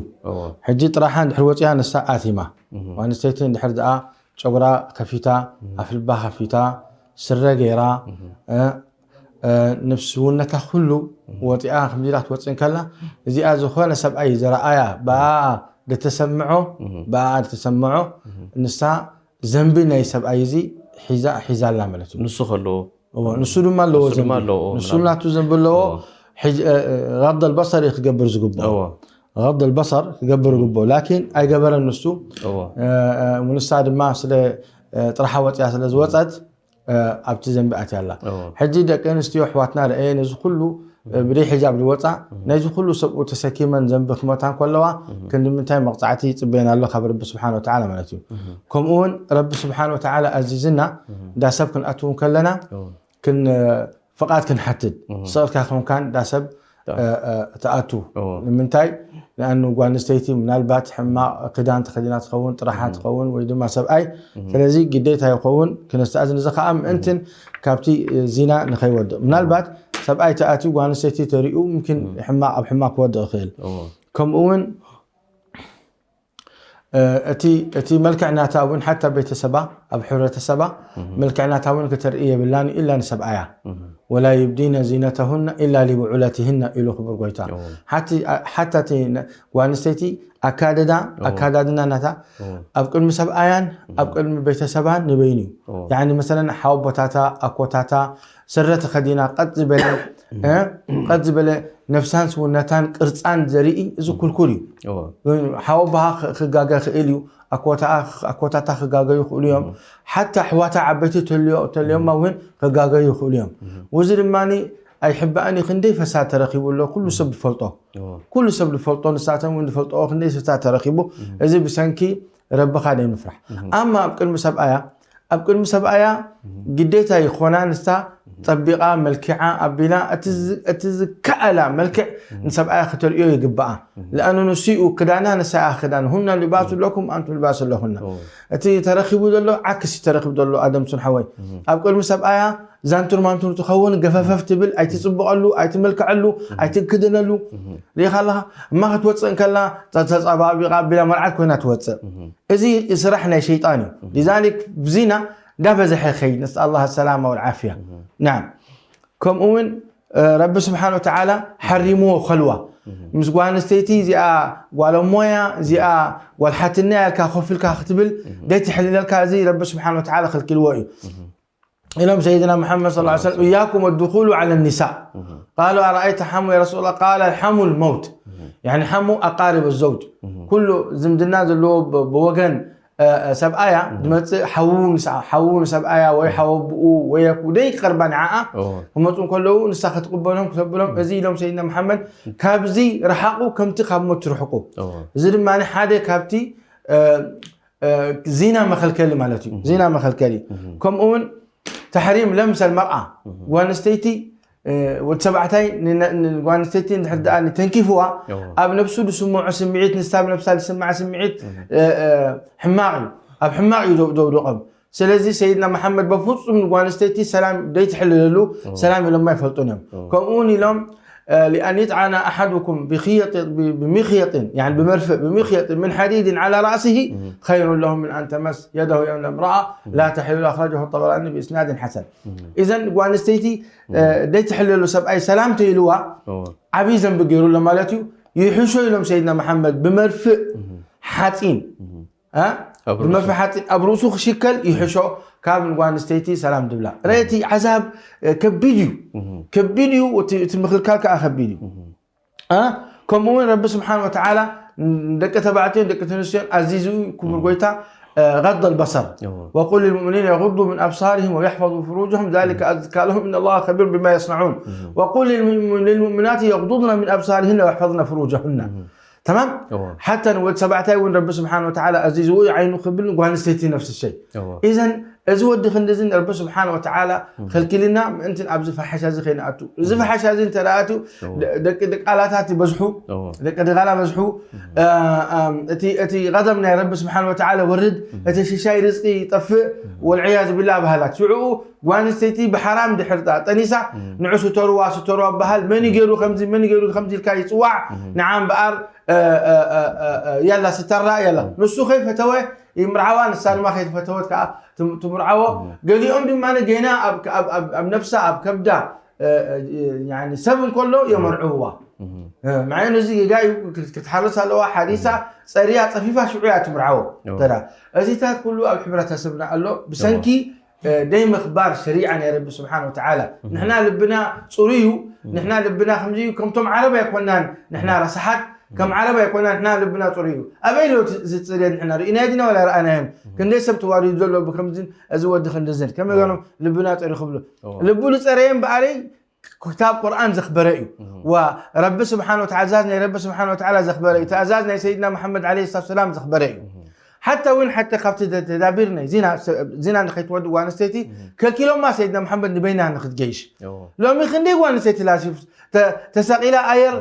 ሕጂ ጥራሓ እንድሕር ወፂኣ ንሳ ኣቲማ ኣንስተይቲ እንድሕር ደኣ ጨጉራ ከፊታ ኣፍልባ ከፊታ ስረ ገይራ ንፍስውነታ ኩሉ ወፂኣ ከምዚላ ትወፅእ እንከላ እዚኣ ዝኾነ ሰብኣይ ዘረኣያ ብኣ ደተሰምዖ ብኣ ደተሰምዖ ንሳ ዘንቢ ናይ ሰብኣይ እዚ ሒዛ ሒዛላ ማለት እዩ ንሱ ከለዎ ንሱ ድማ ኣለዎ ዘንቢ ንሱ ናቱ ዘንቢ ኣለዎ غض البصر ክገብር ዝግብኦ غض البصر ክገብር ዝግብኦ ላኪን ኣይገበረን ንሱ ንሳ ድማ ስለ ጥርሓ ወፅያ ስለ ዝወፀት ኣብቲ ዘንቢ ኣትያ ኣላ ሕጂ ደቂ ኣንስትዮ ኣሕዋትና ረአየ ነዚ ኩሉ ብደይ ሕጃብ ዝወፃ ናይዚ ኩሉ ሰብኡ ተሰኪመን ዘንቢ ክመታ ከለዋ ክንዲ ምንታይ መቕፃዕቲ ይፅበየን ኣሎ ካብ ረቢ ስብሓን ወተዓላ ማለት እዩ ከምኡ እውን ረቢ ስብሓን ወተዓላ ኣዚዝና እንዳ ሰብ ክንኣትው ከለና ፍቓድ ክንሓትት ስቕልካ ኮንካን እንዳ ሰብ ትኣቱ ንምንታይ ንኣኑ ጓል ኣንስተይቲ ምናልባት ሕማቕ ክዳን ተኸዲና ትኸውን ጥራሓ ትኸውን ወይ ድማ ሰብኣይ ስለዚ ግዴታ ይኸውን ክነስተኣዝን እዚ ከዓ ምእንትን ካብቲ ዚና ንኸይወድቕ ምናልባት ሰብኣይ ተኣትዩ ጓል ኣንስተይቲ ተሪኡ ምምክን ሕማቕ ኣብ ሕማቕ ክወድቕ ይኽእል። ከምኡ እውን እቲ እቲ መልክዕ ናታ እውን ሓታ ቤተሰባ ኣብ ሕብረተሰባ መልክዕ ናታ እውን ክተርኢ የብላን ኢላ ንሰብኣያ። ወላ ይብዲነ ዚነተሁና ኢላ ሊብዑለትህና ኢሉ ክቡር ጎይታ። ሓቲ ሓታ እቲ ነ- ጓል ኣንስተይቲ ኣካደዳ ኣካዳድና ናታ ኣብ ቅድሚ ሰብኣያን ኣብ ቅድሚ ቤተሰባን ንበይኑ እዩ። ያኒ መሰለን ሓወቦታታ ኣኮታታ ስረ ተኸዲና ቀጥ ዝበለ እ፣ ቀጥ ዝበለ ነፍሳን ስውነታን ቅርፃን ዘርኢ እዚ ኩልኩል እዩ። ሓወቦሃ ክጋገ ክእል እዩ። ኣኮታታ ክጋገዩ ይኽእሉ እዮም። ሓታ ኣሕዋታ ዓበይቲ ተልዮማ እውን ክጋገዩ ይኽእሉ እዮም። እዚ ድማ ኣይሕባእን እዩ። ክንደይ ፈሳድ ተረኪቡ ኣሎ ኩሉ ሰብ ዝፈልጦ ኩሉ ሰብ ዝፈልጦ ንሳቶም እውን ዝፈልጦ ክንደይ ፈሳድ ተረኪቡ። እዚ ብሰንኪ ረብኻ ደይ ምፍራሕ። ኣማ ኣብ ቅድሚ ሰብኣያ ኣብ ቅድሚ ሰብኣያ ግዴታ ይኾና ንስታ ጠቢቓ መልኪዓ ኣቢላ እቲ ዝ- እቲ ዝከኣላ መልክዕ ንሰብኣያ ክተርእዮ ይግባኣ። ለኣኑ ንስኡ ክዳና ንሳያ ክዳን ሁና ልባሱ ለኩም ኣንቱ ልባሱ ለሁና። እቲ ተረኪቡ ዘሎ ዓክሲ ተረኪቡ ዘሎ ኣደምሱን ሓወይ ኣብ ቅድሚ ሰብኣያ ዛንቱር ማንቱር ትኸውን ገፈፈፍ ትብል ኣይትፅብቐሉ ኣይትመልክዐሉ ኣይትክደነሉ ሪኢኻ ኣለኻ። እማ ክትወፅእ እንከላ ተፀባቢቓ ኣቢላ መርዓት ኮይና ትወፅእ። እዚ ስራሕ ናይ ሸይጣን እዩ። ሊዛሊክ ዚና እንዳበዝሐ ይኸይድ። ነስኣል ኣላህ ሰላማ ወልዓፍያ። ናም ከምኡ እውን ረቢ ስብሓን ወተዓላ ሓሪምዎ ከልዋ ምስ ጓል ኣንስተይቲ እዚኣ ጓል ሞያ እዚኣ ጓል ሓትነያ ኢልካ ኮፍ ኢልካ ክትብል ደይትሕልለልካ። እዚ ረቢ ስብሓን ወተዓላ ክልኪልዎ እዩ። ኢሎም ሰይድና ሙሓመድ صلى الله عليه وسلم إياكم والدخول على النساء قالوا أرأيت حمو يا رسول الله قال الحمو الموت يعني حمو أقارب الزوج ኩሉ ዝምድና ዘለዎ ብወገን ሰብኣያ ዝመፅእ ሓዉ ንሰብኣያ ወይ ሓወብኡ ወይ ኣኩ ደይ ክቐርባ ንዓኣ ክመፁ እንከለዉ ንሳ ክትቅበሎም ክተብሎም እዚ ኢሎም ሰይድና መሓመድ ካብዚ ረሓቑ ከምቲ ካብ ሞት ትርሕቁ። እዚ ድማ ሓደ ካብቲ ዚና መኸልከሊ ማለት እዩ። ዚና መኸልከሊ ከምኡ እውን ተሕሪም ለምሰል መርኣ ጓል ኣንስተይቲ ወዲ ሰባዕታይ ጓል ኣንስተይቲ እንድሕር ደኣ ተንኪፍዋ ኣብ ነብሱ ዝስምዖ ስምዒት ንሳ ኣብ ነብሳ ዝስምዓ ስምዒት ሕማቕ እዩ። ኣብ ሕማቕ እዩ ዘውድቖም። ስለዚ ሰይድና መሓመድ በፍጹም ንጓል ኣንስተይቲ ሰላም ደይትሕልለሉ ሰላም ኢሎማ ይፈልጡን እዮም። ከምኡ እውን ኢሎም لأن يطعن أحدكم بخيط بمخيط يعني بمرفق بمخيط من حديد على رأسه خير له من أن تمس يده يوم امرأة لا تحل له. أخرجه الطبراني بإسناد حسن. إذن ጓል ኣንስተይቲ ደይትሕለሉ ሰብኣይ ሰላም ተይልዋ ዓብዪ ዘንቢ ገይሩ ኣሎ ማለት እዩ። ይሕሾ ኢሎም ሰይድና መሓመድ ብመርፍእ ሓፂን ብመርፍእ ሓፂን ኣብ ርእሱ ክሽከል ይሕሾ ካብ ንጓል ኣንስተይቲ ሰላም ድብላ። ረእቲ ዓዛብ ከቢድ እዩ። ከቢድ እዩ። እቲ ምክልካል ከዓ ከቢድ እዩ። ከምኡ እውን ረቢ ስብሓን ወተዓላ ደቂ ተባዕትዮን ደቂ ተንስትዮን ኣዚዙ ክቡር ጎይታ غض البصر وقل للمؤمنين يغضوا من أبصارهم ويحفظوا فروجهم ذلك أزكى لهم إن الله خبير بما يصنعون وقل للمؤمنات يغضضن من أبصارهن ويحفظن فروجهن. ተማም ሓታ ንወዲ ሰባዕታይ እውን ረቢ ስብሓን ወተዓላ ኣዚዝዎ ዓይኑ ክብል ንጓል ኣንስተይቲ ነፍሲ ሸይ። ኢዘን እዚ ወዲ ክንድዚ ረቢ ስብሓን ወተዓላ ከልኪልና ምእንትን ኣብዚ ፈሓሻ እዚ ከይንኣቱ። እዚ ፈሓሻ እዚ እንተደኣቱ ደቂ ድቃላታት ይበዝሑ፣ ደቂ ድቃላ በዝሑ። እቲ እቲ ቀደም ናይ ረቢ ስብሓን ወተዓላ ወርድ፣ እቲ ሽሻይ ርዝቂ ይጠፍእ። ወልዕያዝ ቢላ ባህላት ሽዑኡ ጓል ኣንስተይቲ ብሓራም ድሕር ጠኒሳ ንዑ ስተርዋ ስተርዋ በሃል መን ገይሩ ከምዚ መን ገይሩ ከምዚ ኢልካ ይፅዋዕ። ንዓ እምበኣር ያላ ስተራ ያላ ንሱ ከይፈተወ ይምርዓዋ ንሳ ድማ ከይፈተወት ከዓ ትምርዓዎ። ገሊኦም ድማ ገና ኣብ ነብሳ ኣብ ከብዳ ሰብ እንከሎ የመርዕውዋ። ምዓይ ነዚ ጌጋ እዩ። ክትሓርስ ኣለዋ ሓሪሳ ፀርያ ፀፊፋ ሽዑ እያ ትምርዓዎ። እዚታት ኩሉ ኣብ ሕብረተሰብና ኣሎ ብሰንኪ ደይ ምኽባር ሸሪዓ ናይ ረቢ ስብሓን ወተዓላ። ንሕና ልብና ፅሩይ እዩ። ንሕና ልብና ከምዚ እዩ። ከምቶም ዓረብ ኣይኮናን። ንሕና ረሳሓት ከም ዓረብ ኣይኮና። ንሕና ልብና ፅሩይ እዩ። ኣበይ ሎ ዝፅርየ ንሕና ርኢናዮ ዲና ወላ ረኣናዮም? ክንደይ ሰብ ተዋሪዱ ዘሎ ብከምዝን እዚ ወዲ ክንድዝን ከመይ ገኖም ልብና ፅሩይ ክብሉ። ልቡ ዝፀረየ እምበኣረይ ክታብ ቁርኣን ዘኽበረ እዩ። ዋ ረቢ ስብሓን ወተዓላ ትእዛዝ ናይ ረቢ ስብሓን ወተዓላ ዘኽበረ እዩ። ትእዛዝ ናይ ሰይድና መሓመድ ዓለይሂ ሰላቱ ሰላም ዘኽበረ እዩ። ሓታ እውን ሓተ ካብቲ ተዳቢር ናይ ዚና ንኸይትወዲ ጓል ኣንስተይቲ ከልኪሎማ ሰይድና መሓመድ ንበይና ንክትገይሽ። ሎሚ ክንደይ ጓል ኣንስተይቲ ላሲ ተሰቂላ ኣየር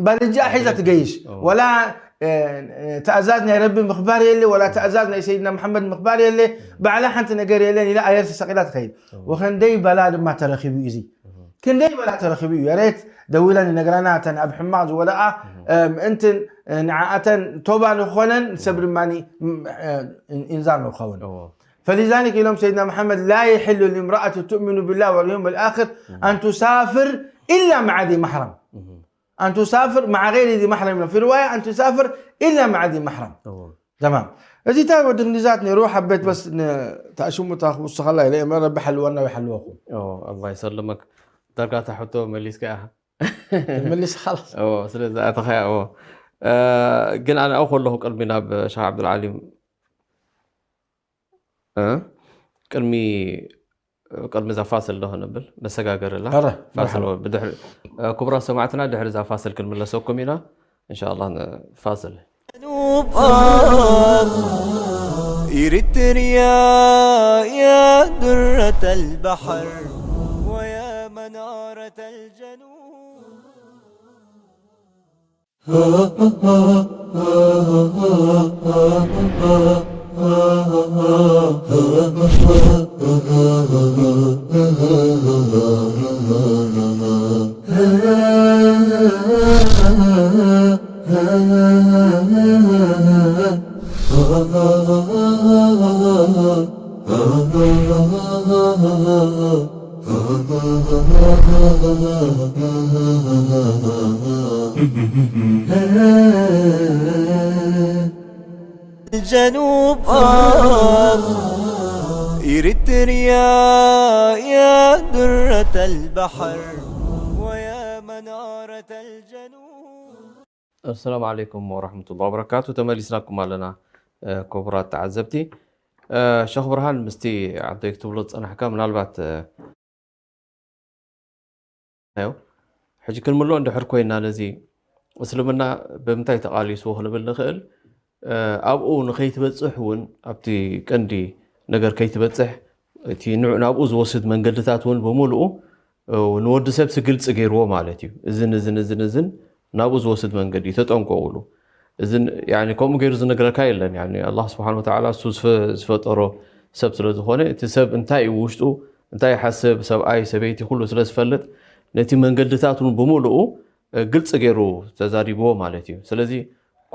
ባልጃ ሒዛ ትገይሽ። ወላ ትእዛዝ ናይ ረቢ ምኽባር የለ ወላ ትእዛዝ ናይ ሰይድና መሓመድ ምኽባር የለ። ባዕላ ሓንቲ ነገር የለን ኢላ ኣየር ተሰቂላ ትኸይድ። ወኸንደይ በላ ድማ ተረኪቡ እዚ ክንደይ በላ ተረኺቡ እዩ። የሬት ደዊለን ይነግራና፣ እተን ኣብ ሕማቕ ዝወደቓ ምእንትን ንዓኣተን ቶባ ንኾነን ሰብ ድማ ኢንዛር ንኸውን። فلذلك ኢሎም ሰይድና መሓመድ لا يحل لامرأة تؤمن بالله واليوم الآخر أن تسافر إلا مع ذي محرم. أن تسافر مع غير ذي محرم. في رواية أن تسافر إلا مع ذي محرم. تمام. እዚ እንታይ ወዲ እንግሊዛት ነይሩ ሓበት በስ ተኣሽሙ ታኽቡ ስኻላ ኢለ እመ ረቢ ሓልወና ይሓልወኹም። الله يسلمك. ዳርጋ እታ ሕቶ መሊስካ ኢኻ። መልስ خلاص. ስለዚ ኣተኸያ ግን ኣነ ኣው ከለኹ ቅድሚ ናብ ሸኽ ዓብዱልዓሊም ቅድሚ ቅድሚ እዛ ፋስል ዶ ክንብል መሰጋገሪ ኣላ። ክቡራት ሰማዕትና ድሕሪ እዛ ፋስል ክንምለሰኩም ኢና። እንሻ ኣላ ፋስል جنوب آه إريتريا يا درة البحر ويا منارة الجنوب الجنوب آه إريتريا يا درة البحر ويا منارة الجنوب السلام عليكم ورحمة الله وبركاته. ተመሊስናኩም ኣለና ክቡራት ተዓዘብቲ። ሸኽ ብርሃን ምስቲ ዓብደይ ክትብሎ ዝፀናሕካ ምናልባት ሕጂ ክንምሎ እንድሕር ኮይና ነዚ እስልምና ብምንታይ ተቓሊስዎ ክንብል ንኽእል ኣብኡ ንኸይትበፅሕ እውን ኣብቲ ቀንዲ ነገር ከይትበፅሕ እቲ ናብኡ ዝወስድ መንገድታት እውን ብምልኡ ንወዲ ሰብሲ ግልፂ ገይርዎ ማለት እዩ። እዝን እዝን እዝን እዝን ናብኡ ዝወስድ መንገዲ እዩ፣ ተጠንቀቑሉ። እዝን ከምኡ ገይሩ ዝነግረካ የለን። ኣላህ ስብሓን ወተዓላ እሱ ዝፈጠሮ ሰብ ስለ ዝኾነ እቲ ሰብ እንታይ እዩ ውሽጡ እንታይ ይሓስብ ሰብኣይ ሰበይቲ ኩሉ ስለ ዝፈልጥ ነቲ መንገድታት እውን ብምልኡ ግልፂ ገይሩ ተዛሪብዎ ማለት እዩ። ስለዚ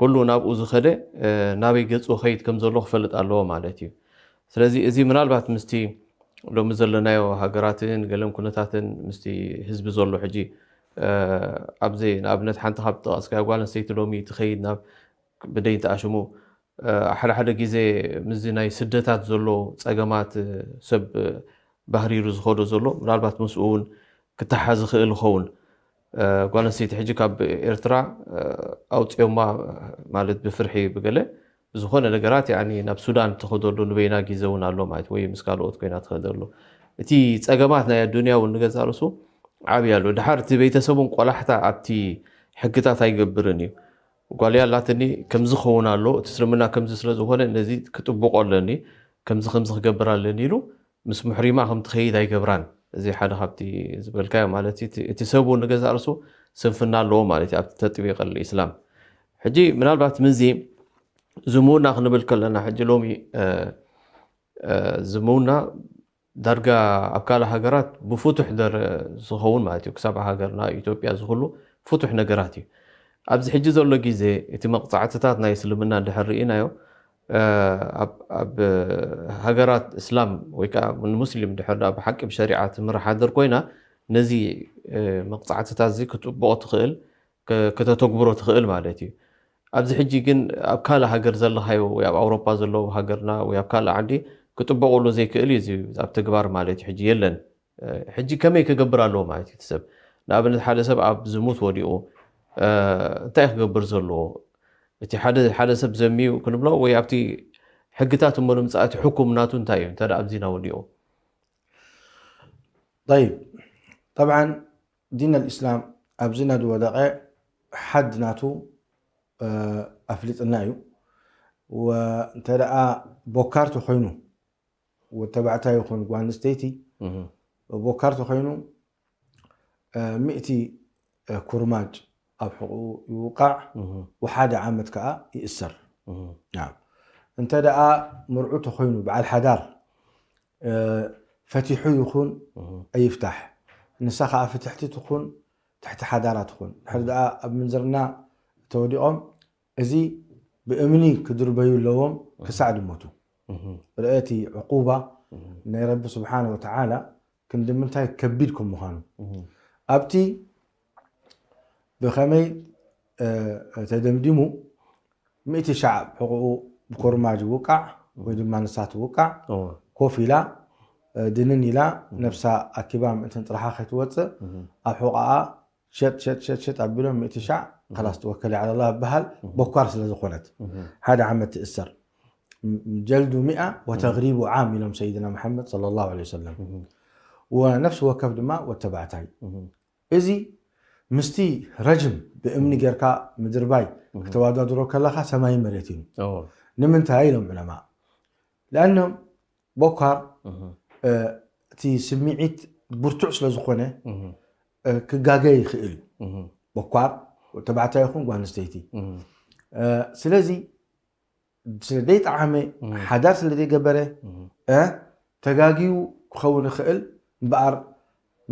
ኩሉ ናብኡ ዝኸደ ናበይ ገፁ ኸይድ ከም ዘሎ ክፈልጥ ኣለዎ ማለት እዩ። ስለዚ እዚ ምናልባት ምስቲ ሎሚ ዘለናዮ ሃገራትን ገለን ኩነታትን ምስቲ ህዝቢ ዘሎ ሕጂ ኣብዚ ንኣብነት ሓንቲ ካብ ጠቐስካዮ ጓል ኣንስተይቲ ሎሚ ትኸይድ ናብ ብደይ ተኣሽሙ ሓደ ሓደ ግዜ ምስዚ ናይ ስደታት ዘሎ ፀገማት ሰብ ባህሪሩ ዝኸዶ ዘሎ ምናልባት ምስኡ እውን ክተሓዝ ይኽእል ይኸውን። ጓል ኣንስተይቲ ሕጂ ካብ ኤርትራ ኣውፅኦማ ማለት ብፍርሒ ብገለ ዝኾነ ነገራት ያኒ ናብ ሱዳን ትኸደሉ ንበይና ግዜ እውን ኣሎ ማለት ወይ ምስ ካልኦት ኮይና ትኸደሉ እቲ ፀገማት ናይ ኣዱንያ እውን ንገዛ ርእሱ ዓብይ ኣሎ። ድሓር እቲ ቤተሰቡን ቆላሕታ ኣብቲ ሕግታት ኣይገብርን እዩ። ጓልያ ኣላትኒ ከምዚ ክኸውን ኣሎ እቲ እስልምና ከምዚ ስለ ዝኾነ ነዚ ክጥብቆ ኣለኒ ከምዚ ከምዚ ክገብር ኣለኒ ኢሉ ምስ ሙሕሪማ ከም ትኸይድ ኣይገብራን። እዚ ሓደ ካብቲ ዝበልካዮ ማለት እቲ ሰቡ ንገዛ ርሱ ስንፍና ኣለዎ ማለት እዩ ኣብቲ ተጥቢቀል ኢስላም። ሕጂ ምናልባት ምዚ ዝምውና ክንብል ከለና ሕጂ ሎሚ ዝምውና ዳርጋ ኣብ ካልእ ሃገራት ብፍቱሕ ደረ ዝኸውን ማለት እዩ። ክሳብ ሃገርና ኢትዮጵያ ዝኽሉ ፍቱሕ ነገራት እዩ። ኣብዚ ሕጂ ዘሎ ግዜ እቲ መቕፃዕትታት ናይ እስልምና እንድሕር ርኢናዮ ኣብ ሃገራት እስላም ወይ ከዓ ንሙስሊም ድሕር ብሓቂ ብሸሪዓ ትምራሕ ሃገር ኮይና ነዚ መቕፃዕትታት እዚ ክትጥብቆ ትኽእል ከተተግብሮ ትኽእል ማለት እዩ። ኣብዚ ሕጂ ግን ኣብ ካልእ ሃገር ዘለኻዮ ወይ ኣብ ኣውሮፓ ዘለዉ ሃገርና ወይ ኣብ ካልእ ዓዲ ክጥበቀሉ ዘይክእል እዩ ኣብ ተግባር ማለት እዩ። ሕጂ የለን። ሕጂ ከመይ ክገብር ኣለዎ ማለት እዩ ሰብ ንኣብነት ሓደ ሰብ ኣብ ዝሙት ወዲቑ እንታይ ክገብር ዘለዎ እቲ ሓደ ሰብ ዘሚዩ ክንብሎ ወይ ኣብቲ ሕግታት እሞ ንምፃእ እቲ ሕኩም ናቱ እንታይ እዩ እንተ ኣብዚና ወዲቑ طيب طبعا ዲን ኣልእስላም ኣብዚ ናዱ ወደቐ ሓድ ናቱ ኣፍሊጥና እዩ። እንተ ደኣ ቦካር ተኾይኑ ወተባዕታይ ይኹን ጓል ኣንስተይቲ ቦካር ተኾይኑ ሚእቲ ኩርማጅ ኣብ ሕቑኡ ይውቃዕ ወሓደ ዓመት ከዓ ይእሰር። እንተ ደኣ ምርዑ ተኾይኑ በዓል ሓዳር ፈቲሑ ይኹን ኣይፍታሕ ንሳ ከዓ ፍትሕቲ ትኹን ትሕቲ ሓዳራ ትኹን ድሕር ደኣ ኣብ ምንዝርና ተወዲቖም እዚ ብእምኒ ክድርበዩ ኣለዎም ክሳዕ ድሞቱ። ርአቲ ዕቁባ ናይ ረቢ ስብሓን ወተዓላ ክንዲ ምንታይ ከቢድ ከም ምዃኑ ኣብቲ ብኸመይ ተደምዲሙ ሚእቲ ሻዕ ሕቑኡ ብኮርማጅ ውቃዕ ወይ ድማ ንሳ ትውቃዕ ኮፍ ኢላ ድንን ኢላ ነብሳ ኣኪባ ምእንትን ጥራሓ ከይትወፅእ ኣብ ሕቑኣ ሸጥ ሸጥ ሸጥ ሸጥ ኣቢሎም ሚእቲ ሻዕ ከላስ ተወከል ዓለላ በሃል በኳር ስለ ዝኾነት ሓደ ዓመት ትእሰር ጀልዱ ሚኣ ወተግሪቡ ዓም ኢሎም ሰይድና መሓመድ صلى الله عليه وسلم ወነፍሲ ወከፍ ድማ ወተባዕታይ እዚ ምስቲ ረጅም ብእምኒ ጌርካ ምድርባይ ክተወዳድሮ ከለኻ ሰማይ መሬት እዩ ንምንታይ ኢሎም ዕለማ ለኣኖም ቦኳር እቲ ስምዒት ብርቱዕ ስለ ዝኾነ ክጋገ ይኽእል እዩ ቦኳር ተባዕታይ ይኹን ጓል ኣንስተይቲ ስለዚ ስለ ዘይጠዓመ ሓዳር ስለ ዘይገበረ ተጋግዩ ክኸውን ይኽእል እምበኣር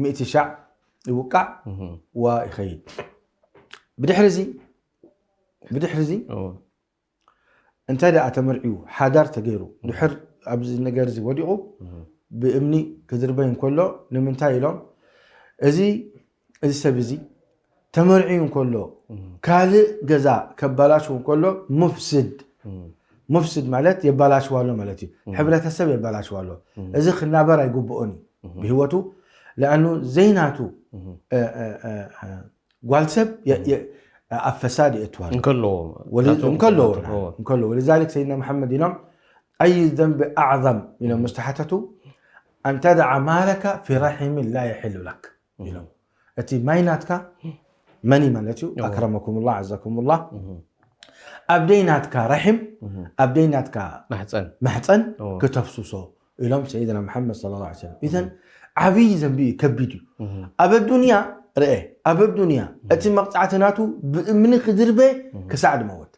ሚእቲ ሻዕ ይውቃዕ ዋ ይኸይድ ብድሕሪ እዚ ብድሕሪ እዚ እንታይ ደኣ ተመርዕዩ ሓዳር ተገይሩ ድሕር ኣብዚ ነገር እዚ ወዲቑ ብእምኒ ክድርበይ እንከሎ ንምንታይ ኢሎም እዚ እዚ ሰብ እዚ ተመርዕዩ እንከሎ ካልእ ገዛ ከባላሽው እንከሎ ሙፍስድ ሙፍስድ ማለት የባላሽዋሎ ማለት እዩ ሕብረተሰብ የባላሽዋሎ እዚ ክናበር ኣይግብኦን እዩ ብህይወቱ ለኣኑ ዘይናቱ ጓል ሰብ ኣብ ፈሳድ የእትዋ እንከለዎ እንከለዎ ولذلك سيدنا محمد ኢሎም أي ذنب أعظم ኢሎም مستحتة أن تدع مالك في رحم لا يحل لك ኢሎም እቲ ማይ ናትካ መኒ ማለት እዩ أكرمكم الله عزكم الله ኣብ ደይ ናትካ ረሒም ኣብ ደይ ናትካ ማሕፀን ማሕፀን ክተፍስሶ ኢሎም ሰይድና መሓመድ صلى الله عليه وسلم ኢዘን ዓብይ ዘንቢ እዩ ከቢድ እዩ ኣብ ኣዱንያ ርአ ኣብ ኣዱንያ እቲ መቕፃዕቲ ናቱ ብእምኒ ክድርበ ክሳዕ ድመወት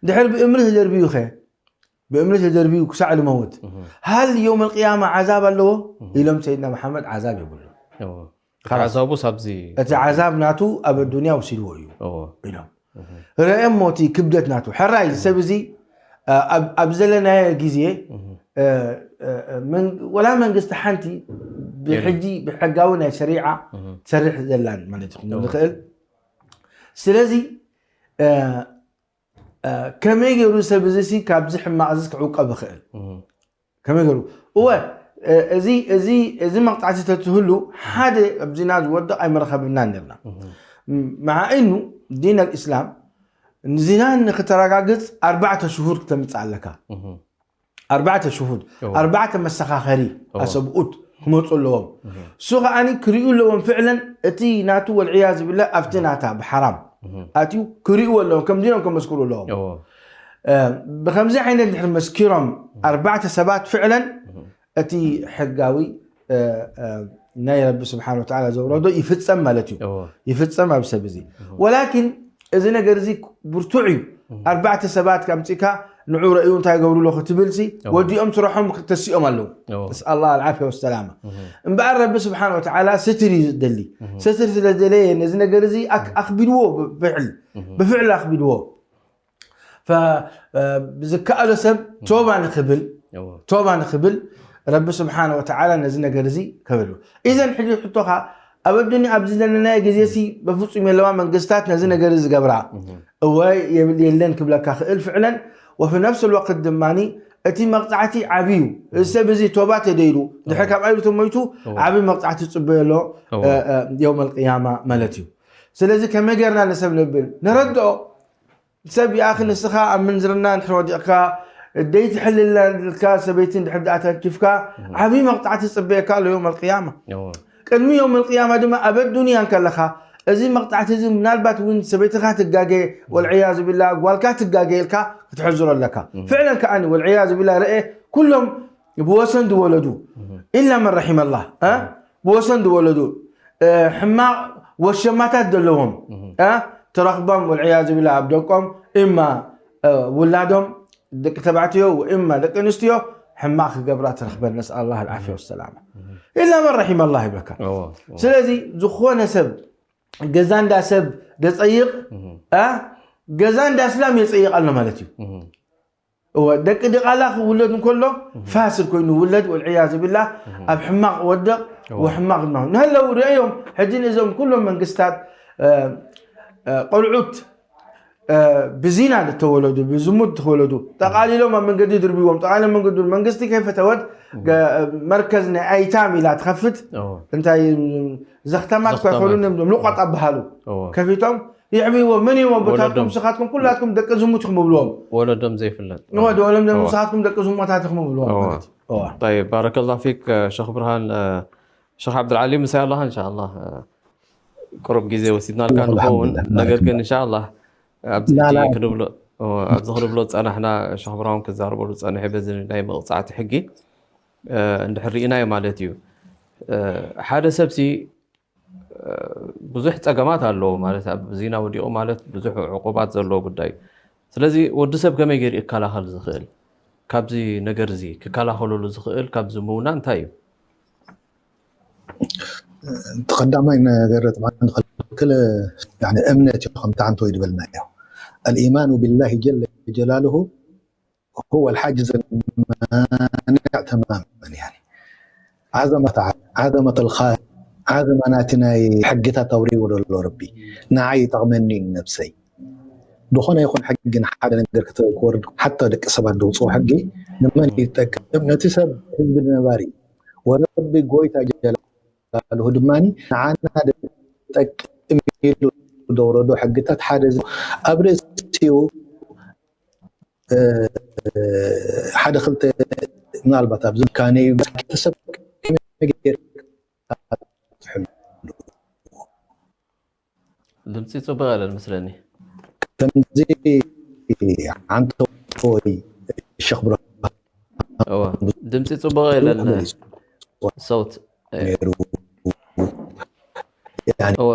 ድሕር ብእምኒ ተደርብዩ ኸ ብእምኒ ተደርብዩ ክሳዕ ድመወት ሃል የውም ኣልቅያማ ዓዛብ ኣለዎ ኢሎም ሰይድና መሓመድ ዓዛብ የብሉ ዓዛቡስ ኣብዚ እቲ ዓዛብ ናቱ ኣብ ኣዱንያ ወሲድዎ እዩ ኢሎም ርአ እሞ እቲ ክብደት ናቱ ሕራይ ሰብ እዚ ኣብ ዘለናዮ ግዜ ወላ መንግስቲ ሓንቲ ብሕጂ ብሕጋዊ ናይ ሸሪዓ ትሰርሕ ዘላን ማለት ይኹን ዝኽእል ስለዚ ከመይ ገይሩ ሰብ እዚ ሲ ካብዚ ሕማቕ እዚ ክዕቀብ ይኽእል ከመይ ገይሩ እወ እዚ እዚ እዚ መቕፃዕቲ ተትህሉ ሓደ ኣብዚና ዝወድቕ ኣይመረኸብና ነርና መዓ እኑ ዲን ኣልእስላም ንዚና ንክተረጋግፅ ኣርባዕተ ሽሁር ክተምፅእ ኣለካ ኣርባዕተ ሽሁድ ኣርባዕተ መሰኻኸሪ ኣሰብኡት ክመፁ ኣለዎም እሱ ከዓኒ ክሪኡ ኣለዎም ፍዕለን እቲ ናቱ ወልዕያዝ ብላ ኣብቲ ናታ ብሓራም ኣትዩ ክሪእዎ ኣለዎም ከምዚኖም ከመስክሩ ኣለዎም ብከምዚ ዓይነት ድሕሪ መስኪሮም ኣርባዕተ ሰባት ፍዕለን እቲ ሕጋዊ ናይ ረቢ ስብሓን ወተዓላ ዘውረዶ ይፍፀም ማለት እዩ ይፍፀም ኣብ ሰብ እዚ ወላኪን እዚ ነገር እዚ ብርቱዕ እዩ ኣርባዕተ ሰባት ከምፂካ ንዑ ረእዩ እንታይ ገብሩ ኣሎ ክትብል ሲ ወዲኦም ስረሖም ተሲኦም ኣለዉ ነስኣላ ኣልዓፍያ ወሰላማ እምበኣር ረቢ ስብሓን ወተዓላ ስትር እዩ ዝደሊ ስትር ስለ ዝደለየ ነዚ ነገር እዚ ኣክቢድዎ ብፍዕል ብፍዕል ኣክቢድዎ ዝከኣሎ ሰብ ቶባ ንክብል ቶባ ንክብል ረቢ ስብሓን ወተዓላ ነዚ ነገር እዚ ከበሉ ኢዘን ሕጂ ሕቶኻ ኣብ ኣዱኒያ ኣብዚ ዘለናዮ ግዜ ሲ በፍጹም የለዋ መንግስታት ነዚ ነገር እዚ ዝገብራ እወ የለን ክብለካ ክእል ፍዕለን ወፊ ነፍስ ልወቅት ድማ እቲ መቕፃዕቲ ዓብዩ እዚ ሰብ እዚ ቶባ ተደይሩ ድሕሪ ካብ ኣይሉ ተሞይቱ ዓብይ መቕፃዕቲ ፅበዮ ኣሎ የውም ኣልቅያማ ማለት እዩ ስለዚ ከመይ ገርና ንሰብ ንብል ንረድኦ ሰብ ይኣኺ ንስኻ ኣብ ምንዝርና እንድሕር ወዲቕካ ደይትሕልልና ድልካ ሰበይቲ እንድሕር ደኣ ተንኪፍካ ዓብዪ መቕፃዕቲ ዝፅበየካ ኣሎ ዮም ኣልቅያማ ቅድሚ ዮም ኣልቅያማ ድማ ኣብ ኣዱንያ እንከለኻ እዚ መቕፃዕቲ እዚ ምናልባት እውን ሰበይትኻ ትጋገ ወልዕያዙ ቢላ ጓልካ ትጋገ ኢልካ ክትሕዝሮ ኣለካ ፍዕለን ከዓኒ ወልዕያዙ ቢላ ርአ ኩሎም ብወሰን ዝወለዱ ኢላ መን ረሒመላ ብወሰን ዝወለዱ ሕማቕ ወሸማታት ዘለዎም ተረኽቦም ወልዕያዙ ቢላ ኣብ ደቆም እማ ውላዶም ደቂ ተባዕትዮ ወእማ ደቂ ኣንስትዮ ሕማቕ ክገብራ ትረኽበን። ነስኣል ኣላህ ኣልዓፍያ ወሰላማ። ኢላ መን ረሒመ ኣላህ ይብለካ። እዎ፣ እዎ። ስለዚ ዝኾነ ሰብ ገዛ እንዳ ሰብ ደጸይቕ፣ እህ። ኣ፣ ገዛ እንዳ እስላም የጸይቕ ኣሎ ማለት እዩ። እህ። እወ፣ ደቂ ድቓላ ክውለድ እንከሎ እህ። ፋስድ ኮይኑ ውለድ፣ ወልዕያዙ ቢላህ፣ እህ። ኣብ ሕማቕ ወደቕ፣ እወ። ወሕማቕ ነው። ንህለው ርእዮም፣ ሕጂ ንእዞም ኩሎም መንግስታት፣ እ፣ እ፣ ቆልዑት፣ እ፣ ብዚና ዝተወለዱ፣ ብዝሙት ዝተወለዱ፣ ጠቓሊሎም ኣብ መንገዲ ድርብዎም፣ ጠቓሊሎም መንገዲ ድር-፣ መንግስቲ ከይፈተወት፣ እህ። ገ-፣ መርከዝ ናይ ኣይታም ኢላ ትኸፍት፣ እወ። እንታይ፣ ዘኽተማት ዘኽተማት። ኮይኮኑን እዮም፣ ሉቋጥ ኣበሃሉ። እወ። ከፊቶም ይዕብይዎ፣ መን እዮም ኣቦታትኩም፣ ወለዶም። ንስኻትኩም ኩላትኩም ደቂ ዝሙት ኢኹም ይብልዎም። ወለዶም ዘይፍለጥ። እወ፣ ወለዶም እወ። ንስኻትኩም ደቂ ዝሙታት ኢኹም ይብልዎም እወ። ማለት እዩ። እወ። ጠይብ፣ ባረከላሁ ፊክ፣ ሸኽ ብርሃን፣ እ፣ ሸኽ ዓብዱልዓሊ ምሳይ ኣለኻ፣ እንሻኣላህ፣ እ፣ ቁሩብ ግዜ ወሲድናልካ ኣልሓምዱሊላህ፣ ንኸውን። ባረከላህ። ነገር ግን እንሻኣላህ፣ ኣብዚ ላ፣ ሕጂ ላ። ክንብሎ፣ እወ፣ ኣብዚ ክንብሎ ዝጸናሕና፣ ሸኽ ብርሃን ክዛረበሉ ዝጸንሐ በዚ ናይ መቕጻዕቲ ሕጊ፣ እ፣ እንድሕር ርኢናዮ ማለት እዩ። እ፣ ሓደ ሰብሲ ብዙሕ ጸገማት ኣለዎ ማለት፣ ኣብ ዚና ወዲቑ ማለት ብዙሕ ዕቁባት ዘለዎ ጉዳይ እዩ። ስለዚ ወዲ ሰብ ከመይ ገይሩ ይከላኸል ዝኽእል? ካብዚ ነገር እዚ ክከላኸለሉ ዝኽእል፣ ካብዚ ምውና እንታይ እዩ? እቲ ቀዳማይ ነገር ጥብዓን ክልክል፣ ያኒ እምነት እዩ፣ ከምቲ ሓንቲ ወይ ዝበልናዮ። الإيمان بالله جل جلاله هو الحاجز المانع تماما، يعني عظمة، عظمة الخالق، عظمة ናቲ ናይ ሕግታት ኣውሪዎ ዘሎ ረቢ። ንዓይ ይጠቕመኒ እዩ ንነብሰይ። ዝኾነ ይኹን ሕጊ ንሓደ ነገር ክተ-፣ ክወርድ፣ ሓታ ደቂ ሰባት ዝውፅኦ ሕጊ ንመን እዩ ዝጠቅም? ነቲ ሰብ ህዝቢ ነባሪ። ወረቢ ጎይታ ጀላልሁ ድማ ንዓና ዝጠቅም ኢሉ ዘውረዶ ሕግታት ሓደ ዝ-፣ ኣብ ርእሲኡ እ፣ ሓደ ክልተ ምናልባት ኣብዚ ካነይ ሰብ ከመይ ጌርካ ትሕሉ? ድምፂ ፅቡቅ የለን መስለኒ። ከምዚ ዓንተወይ ሸኽ ብርሃን እወ፣ ድምፂ ፅቡቅ የለን። መሊሱ ሰውት፣ እ፣ ነይሩ። ያኒ፣ እወ፣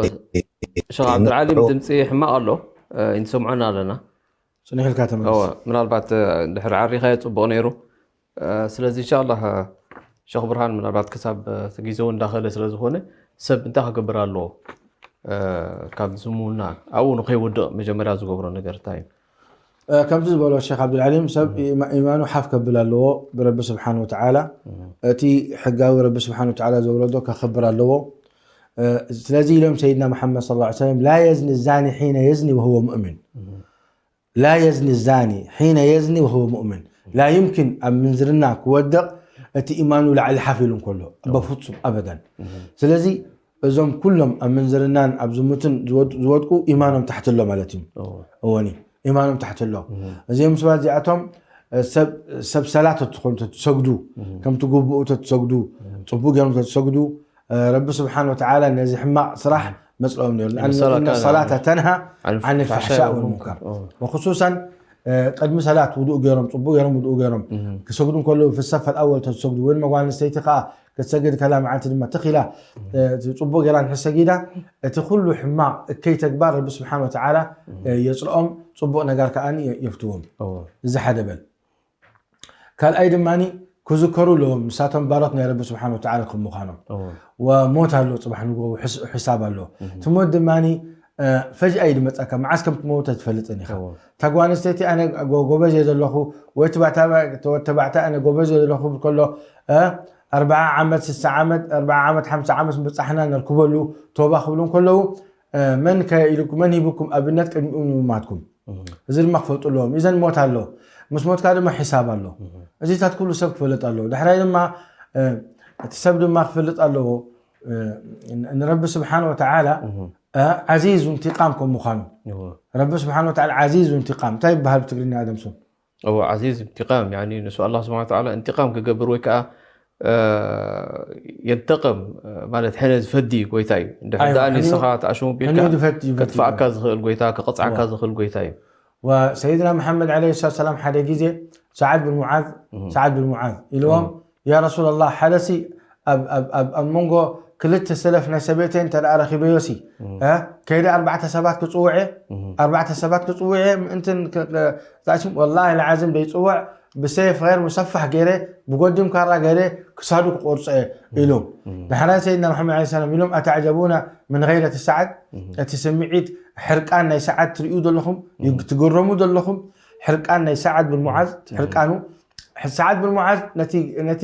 ሸኽ ዓብዱልዓሊም ድምፂ ሕማቅ ኣሎ፣ እ፣ ይንሰምዖና ኣለና። ፅንሕ ኢልካ ተመለስ። እወ፣ ምናልባት፣ እ፣ ድሕሪ ዓሪኻዮ ፅቡቕ ነይሩ። እ፣ ስለዚ ኢንሻላህ፣ እ፣ ሸኽ ብርሃን ምናልባት ክሳብ፣ እ፣ እቲ ግዜኡ እንዳኸለ ስለ ዝኾነ ሰብ እንታይ ክገብር ኣለዎ? እ፣ ካብ ዝምውና ኣብኡ ንኸይወድቕ መጀመርያ ዝገብሮ ነገር እንታይ እዩ? እ፣ ከምዚ ዝበሎ ሸኽ ዓብዱልዓሊም ሰብ እም። ኢማ-፣ ኢማኑ ሓፍ ከብል ኣለዎ ብረቢ ስብሓን ወተዓላ። እም። እቲ ሕጋዊ ረቢ ስብሓን ወተዓላ ዘውረዶ ከኽብር ኣለዎ። እ፣ ስለዚ ኢሎም ሰይድና መሓመድ ሰለላሁ ዐለይሂ ወሰለም፣ ላ የዝኒ ዛኒ ሒነ የዝኒ ወሁወ ሙእሚን። እም። ላ የዝኒ ዛኒ ሒነ የዝኒ ወሁወ ሙእምን። ላ ዩምኪን ኣብ ምንዝርና ክወድቕ እቲ ኢማኑ ላዕሊ ሓፍ ኢሉ እንከሎ፣ እዎ። በፍጹም ኣበዳን። እዎ። ስለዚ እዞም ኩሎም ኣብ ምንዝርናን ኣብ ዝሙትን ዝወድ-፣ ዝወድቁ ኢማኖም ታሕቲ ኣሎ ማለት እዩ። እዎ። እወኒ፣ ኢማኖም ታሕቲ ኣሎ። እዎ። እዚኦም ሰባት እዚኣቶም፣ እ፣ ሰብ፣ ሰብ ሰላት ተትኾኑ ተትሰግዱ፣ እዎ። ከምቲ ግቡኡ ተትሰግዱ፣ እዎ። ጽቡቅ ገይሮም ተትሰግዱ፣ እ፣ ረቢ ስብሓን ወተዓላ ነዚ ሕማቕ ስራሕ እም። መጽልኦም ነይሩ። እም፣ ሰላካ እነ ሰላተ ተንሃ ዓን ዓን ልፋሕሻእ ልፋሕሻእ ወልሙንከር። ወልሙንከር። እም። ወኽሱሰን፣ እ፣ ቅድሚ ሰላት ውዱእ ገይሮም፣ ጽቡቅ ገይሮም ውዱእ ገይሮም እም። ክሰግዱ እንከለዉ፣ ፍሰፍ ኣልኣወል ተዝሰግዱ፣ ወይ ድማ ጓል ኣንስተይቲ ከኣ ክትሰግድ ከላ መዓልቲ ድማ ትኺላ፣ እም። እ፣ ጽቡቅ ገይራ እንድሕር ሰጊዳ፣ እቲ ኩሉ ሕማቕ እከይ ተግባር ረቢ ስብሓን ወተዓላ፣ እም። እ፣ የጽልኦም፣ ጽቡቅ ነገር ከኣ የ-፣ የፍትዎም። እዎ። እዚ ሓደ በል። ካልኣይ ድማኒ ክዝከሩ ኣለዎም፣ ንሳቶም ባሮት ናይ ረቢ ስብሓን ወተዓላ ከም ምዃኖም። እዎ። ወሞት ኣሎ ጽባሕ ንግሆ፣ ሕስ-፣ ሕሳብ ኣሎ። እህ። እቲ ሞት ድማኒ፣ እ፣ ፈጅኣ እዩ ዝመጸካ፣ መዓስ ከም ትመውት ኣይትፈልጥን ኢኻ። እዎ። እታ ጓል ኣንስተይቲ ኣነ ጎ-፣ ጎበዝ እየ ዘለኹ፣ ወይ እቲ ባታ-፣ እቲ ወዲ ተባዕታይ ኣነ ጎበዝ እየ ዘለኹ ክብል ከሎ፣ እ፣ ኣርብዓ ዓመት፣ ስሳ ዓመት፣ ኣርብዓ ዓመት፣ ሓምሳ ዓመት ምብጻሕና ነርክበሉ፣ ቶባ ክብሉ እንከለዉ፣ እ፣ መን ከ ኢልኩ-፣ መን ሂብኩም ኣብነት ቅድሚኡ ምማትኩም? እህ። እዚ ድማ ክፈልጡ ኣለዎም። ኢዘን ሞት ኣሎ። ምስ ሞትካ ድማ ሒሳብ ኣሎ። እህ። እዚታት ኩሉ ሰብ ክፈልጥ ኣለዎ። ዳሕራይ ድማ፣ እ፣ እቲ ሰብ ድማ ክፈልጥ ኣለዎ፣ እ፣ ን-፣ ንረቢ ስብሓን ወተዓላ፣ እህ። እ፣ ዓዚዝ እንቲቃም ከም ምዃኑ። እዎ። ረቢ ስብሓን ወተዓላ ዓዚዝ እንቲቃም። እንታይ ይበሃል ብትግርኛ ኣደምሶም? እዎ፣ ዓዚዝ እንቲቃም፣ ያኒ ንሱ ኣላህ ስብሓን ወተዓላ እንቲቃም ክገብር ወይ ከዓ፣ እ፣ የንተቅም፣ እ፣ ማለት ሕነ ዝፈዲ ጎይታ እዩ። እንድሕር ኣይዋ፣ ደኣ ሕነ፣ ንስኻ ተኣሽሙ ቢልካ ሕነ ዝፈዲ፣ ዝፈዲ ከጥፍኣካ እዩ። ዝኽእል ጎይታ፣ ክቕጽዓካ እዎ። ዝኽእል ጎይታ እዩ። ወሰይድና መሓመድ ዓለይሂ ሰላቱ ሰላም ሓደ ግዜ ሰዓድ ብን ሙዓዝ፣ እም። ሰዓድ ብን ሙዓዝ ኢልዎም፣ እም። ያ ረሱላላህ፣ ሓደሲ ኣብ፣ ኣብ፣ ኣብ፣ ኣብ መንጎ ክልተ ሰለፍ ናይ ሰበይተይ እንተ ደኣ ረኺበዮሲ፣ እም። እ፣ ከይደ ኣርባዕተ ሰባት ክጽውዕ እየ፣ እም። ኣርባዕተ ሰባት ክጽውዕ እየ፣ ምእንትን ክ-፣ ክ-፣ ዛእሽም፣ ወላሂ ልዓዚም ደይጽውዕ፣ ብሰይፍ غير مسفح ገይረ ብጎድም ካራ ገይረ ክሳዱ ክቆርጾ እየ ኢሎም። ዳሕራይ ሰይድና መሓመድ ዓለይሂ ሰላም ኢሎም ኣተዕጀቡና ምን غيرة سعد፣ እቲ ስምዒት ሕርቃን ናይ ሰዓድ ትርእዩ ዘለኹም፣ ትግረሙ ዘለኹም። ሕርቃን ናይ ሰዓድ ብን ሙዓዝ፣ ሕርቃኑ ሰዓድ ብን ሙዓዝ ነቲ ነቲ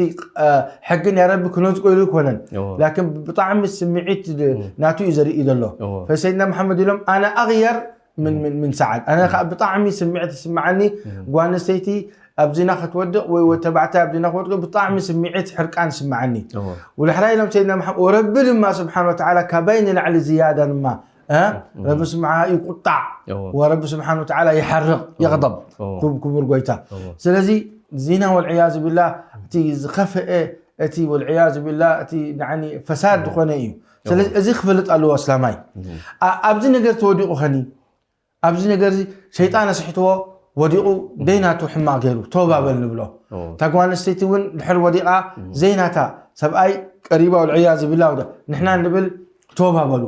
ሕጊ ናይ ረቢ ክነዝቆ ኢሉ ኣይኮነን። ላኪን ብጣዕሚ ስምዒት ናቱ እዩ ዘርኢ ዘሎ። ፈሰይድና መሓመድ ኢሎም ኣነ ኣغير ምን ምን ምን ሰዓድ ኣነ ከዓ ብጣዕሚ ስምዒት ይስምዓኒ። ጓል ኣንስተይቲ ኣብ ዚና ክትወድቕ ወይ ወዲ ተባዕታይ ኣብ ዚና ክወድቕ ብጣዕሚ ስምዒት ሕርቃን ይስምዓኒ። ወድሕራይ ኢሎም ሰይድና መሓመድ ወረቢ ድማ ስብሓን ወተዓላ ካባይ ንላዕሊ ዝያዳ ድማ ረቢ ስብሓ ይቁጣዕ። ወረቢ ስብሓን ወተዓላ ይሓርቕ ይቕደብ። ክቡር ጎይታ። ስለዚ ዚና ወልዕያዝ ቢላ እቲ ዝኸፍአ እቲ ወልዕያዝ ቢላ እቲ ፈሳድ ዝኾነ እዩ። ስለዚ እዚ ክፈልጥ ኣለዎ ኣስላማይ። ኣብዚ ነገር ተወዲቑ ኸኒ ኣብዚ ነገር እዚ ሸይጣን ኣስሒትዎ ወዲቑ ደይናቱ ሕማቕ ገይሩ ቶባ በል ንብሎ። እታ ጓል ኣንስተይቲ እውን ድሕር ወዲቓ ዘይናታ ሰብኣይ ቀሪባ ወልዕያዝ ቢላ ወደ ንሕና ንብል ቶባ በሉ።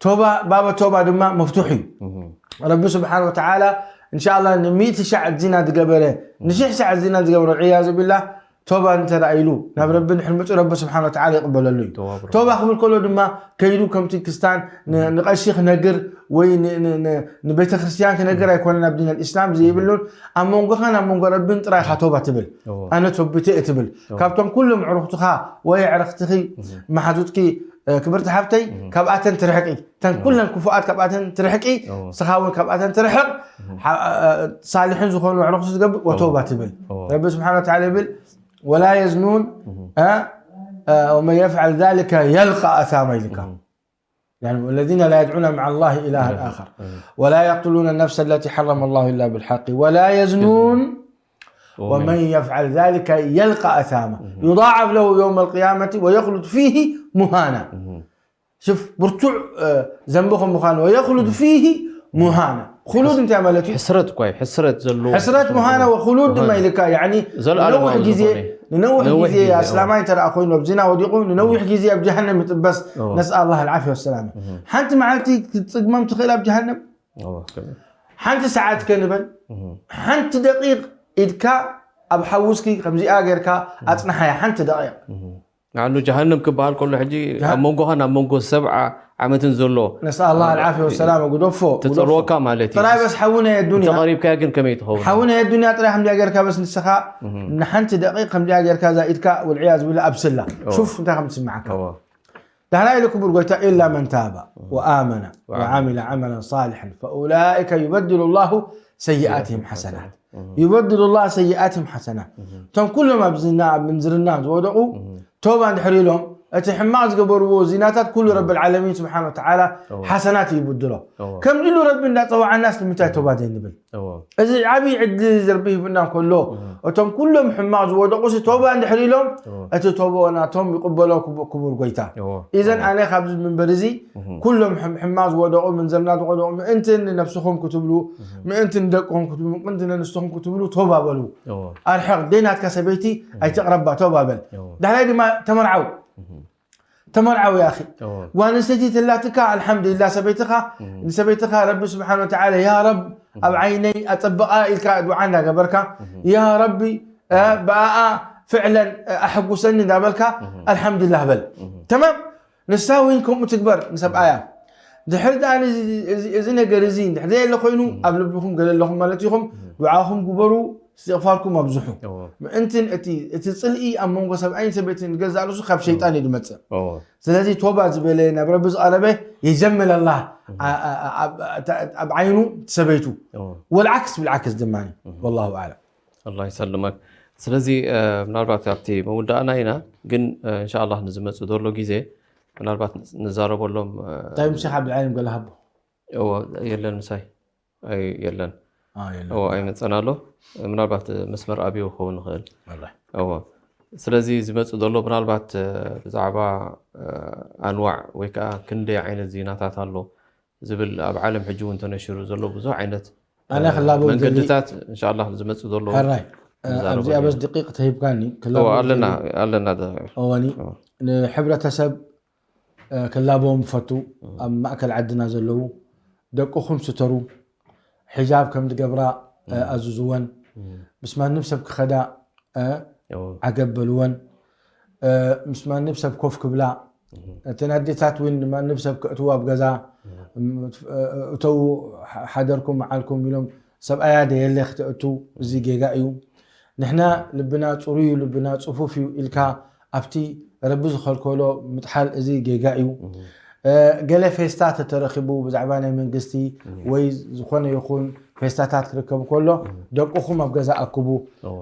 ቶባ ባበ ቶባ ድማ መፍቱሕ እዩ። ረቢ ስብሓን ወተዓላ እንሻላ ንሚእቲ ሻዕ ዚና ዝገበረ ንሽሕ ሻዕ ዚና ዝገበረ ወልዕያዝ ቢላ ቶባ እንተ ደኣ ኢሉ ናብ ረቢ እንድሕር መጺኡ ረቢ ስብሓን ወተዓላ ይቕበለሉ እዩ። ቶባ ክብል ከሎ ድማ ከይዱ ከምቲ ክስታን ንቐሺ ክነግር ወይ ንቤተ ክርስትያን ክነግር ኣይኮነን ኣብ ዲን ኣልእስላም ዘይብሉን ኣብ መንጎኻን ኣብ መንጎ ረብን ጥራይ ኢኻ ቶባ ትብል። ኣነ ቶቢተ እየ ትብል። ካብቶም ኩሎም ዕሩኽትኻ ወይ ዕርኽትኺ መሓዙትኪ ክብርቲ ሓብተይ ካብኣተን ትርሕቂ። እተን ኩለን ክፉኣት ካብኣተን ትርሕቂ። ንስኻ እውን ካብኣተን ትርሕቕ። ሳልሕን ዝኾኑ ዕሩኽቲ ዝገብር ወቶባ ትብል። ረቢ ስብሓን ወተዓላ ይብል ولا يزنون ومن يفعل ذلك يلقى أثاما ኢልካ። يعني والذين لا يدعون مع الله إلها آخر ولا يقتلون النفس التي حرم الله إلا بالحق ولا يزنون ومن يفعل ذلك يلقى أثاما يضاعف له يوم القيامة ويخلد فيه مهانا. شوف ብርቱዕ ዘንቢ ከም ምዃኑ ويخلد فيه مهانا. خلود እንታይ ማለት እዩ? ሕስረት እኳ እዩ፣ ሕስረት ዘለዎ ሕስረት ምዃነ وخلود ድማ ኢልካ يعني ንነውሕ ግዜ ንነውሕ ግዜ ኣስላማይ እንተ ኮይኑ ኣብ ዚና ወዲቑ ንነዊሕ ግዜ ኣብ ጀሃነም ይጥበስ። نسأل الله العافية والسلامة. ሓንቲ መዓልቲ ክትጽግሞም ትኽእል ኣብ ጀሃነም? ሓንቲ ሰዓት ከንበል ሓንቲ ደቂቕ ኢድካ ኣብ ሓውስኪ ከምዚኣ ጌርካ ኣጽንሓያ ሓንቲ ደቂቕ። ንዓሉ ጀሃነም ክበሃል ከሎ ሕጂ ኣብ መንጎኻን ኣብ መንጎ ሰብዓ ዓመትን ዘሎ نسأل الله العافية والسلامة ግደፎ ትፅልወካ ማለት እዩ። ጥራይ በስ ሓዊ ናይ ኣዱንያ ተቐሪብካያ ግን ከመይ ትኸውን? ሓዊ ናይ ኣዱንያ ጥራይ ከምዚኣ ጌርካ በስ ንስኻ ንሓንቲ ደቂቕ ከምዚኣ ጌርካ እዛ ኢድካ ወልዕያዝ ብላ ኣብስላ። ሹፍ እንታይ ከም ትስምዓካ። ዳሕራይ ኢሉ ክቡር ጎይታ إلا من تاب وآمن وعمل عملا صالحا فأولئك يبدل الله سيئاتهم حسنات. يبدل الله سيئاتهم حسنات. እቶም ኩሎም ኣብ ዝና ኣብ ምንዝርና ዝወደቑ ቶባ እንድሕር ኢሎም እቲ ሕማቕ ዝገበርዎ ዚናታት ኩሉ ረቢ ዓለሚን ስብሓን ወተዓላ ሓሰናት ይብድሎ። ከምዚ ኢሉ ረቢ እንዳፀዋዓናስ ንምንታይ ቶባ ዘይንብል? እዚ ዓብዪ ዕድል እዚ ረቢ ሂቡና እንከሎ እቶም ኩሎም ሕማቕ ዝወደቑ ሲ ቶባ እንድሕር ኢሎም እቲ ቶቦ ናቶም ይቕበሎ። ክቡር ጎይታ ኢዘን ኣነ ካብዚ ምንበር እዚ ኩሎም ሕማቕ ዝወደቑ ምንዝርና ዝወደቑ ምእንቲ ንነብስኹም ክትብሉ ምእንቲ ንደቅኹም ክትብሉ ምእንቲ ንንስኹም ክትብሉ ቶባ በሉ። ኣርሕቕ ደይ ናትካ ሰበይቲ ኣይትቕረባ ቶባ በል። ዳሕራይ ድማ ተመርዓው ተመርዓው ያኺ ጓል ኣንስተይቲ ተላትካ ኣልሓምዱሊላ ሰበይትኻ ንሰበይትኻ ረቢ ስብሓን ወተዓላ ያ ረብ ኣብ ዓይነይ ኣፀብቓ ኢልካ ዱዓ እንዳገበርካ ያ ረቢ ብኣኣ ፍዕለን ኣሕጉሰኒ እንዳበልካ ኣልሓምዱሊላህ በል። ተማም ንሳ እውን ከምኡ ትግበር ንሰብኣያ። ድሕር ደኣ እዚ ነገር እዚ ድሕር ዘየለ ኮይኑ ኣብ ልብኹም ገለ ኣለኹም ማለት ኢኹም። ዱዓኹም ግበሩ፣ እስትቕፋርኩም ኣብዝሑ። ምእንትን እቲ እቲ ጽልኢ ኣብ መንጎ ሰብኣይን ሰበይትን ገዛእ ርእሱ ካብ ሸይጣን እዩ ዝመጽእ። ስለዚ ቶባ ዝበለ ናብ ረቢ ዝቐረበ የጀምል ኣላህ ኣብ ዓይኑ ሰበይቱ ወልዓክስ ብልዓክስ ድማ ወላሁ ኣዕለም። ኣላ ይሰልመክ። ስለዚ ምናልባት ኣብቲ መውዳእና ኢና ግን እንሻላ ንዝመፅ ዘሎ ግዜ ምናልባት ንዛረበሎም። እንታይ ምሳኻ ብልዓይም ገለ ሃቦ የለን ምሳይ የለን ኣይመፀን ኣሎ። ምናልባት መስመር ኣብዩ ክኸውን ንኽእል። ስለዚ ዝመፅ ዘሎ ምናልባት ብዛዕባ ኣንዋዕ ወይ ከዓ ክንደይ ዓይነት ዜናታት ኣሎ ዝብል ኣብ ዓለም ሕጂ እውን ተነሽሩ ዘሎ ብዙሕ ዓይነት ኣነ ክላቦ መንገድታት እንሻላ ዝመፅ ዘሎ ሕራይ ኣብዚኣ በስ ደቂቕ ተሂብካኒ ኣለና ኣለና እወኒ ንሕብረተሰብ ክላቦም ፈቱ ኣብ ማእከል ዓድና ዘለዉ ደቅኹም ስተሩ ሕጃብ ከም ዝገብራ ኣዝዝወን ምስ ማንም ሰብ ክኸዳ ዓገብ በልወን። ምስ ማንም ሰብ ኮፍ ክብላ፣ እተን ኣዴታት እውን ማንም ሰብ ከእትዎ ኣብ ገዛ እተው፣ ሓደርኩም መዓልኩም ኢሎም ሰብኣያ ደየለ ክተእቱ፣ እዚ ጌጋ እዩ። ንሕና ልብና ፅሩይ እዩ፣ ልብና ፅፉፍ እዩ ኢልካ ኣብቲ ረቢ ዝኸልከሎ ምጥሓል፣ እዚ ጌጋ እዩ። ገለ ፌስታ ተተረኪቡ ብዛዕባ ናይ መንግስቲ ወይ ዝኾነ ይኹን ፌስታታት ክርከብ ከሎ፣ ደቅኹም ኣብ ገዛ ኣክቡ።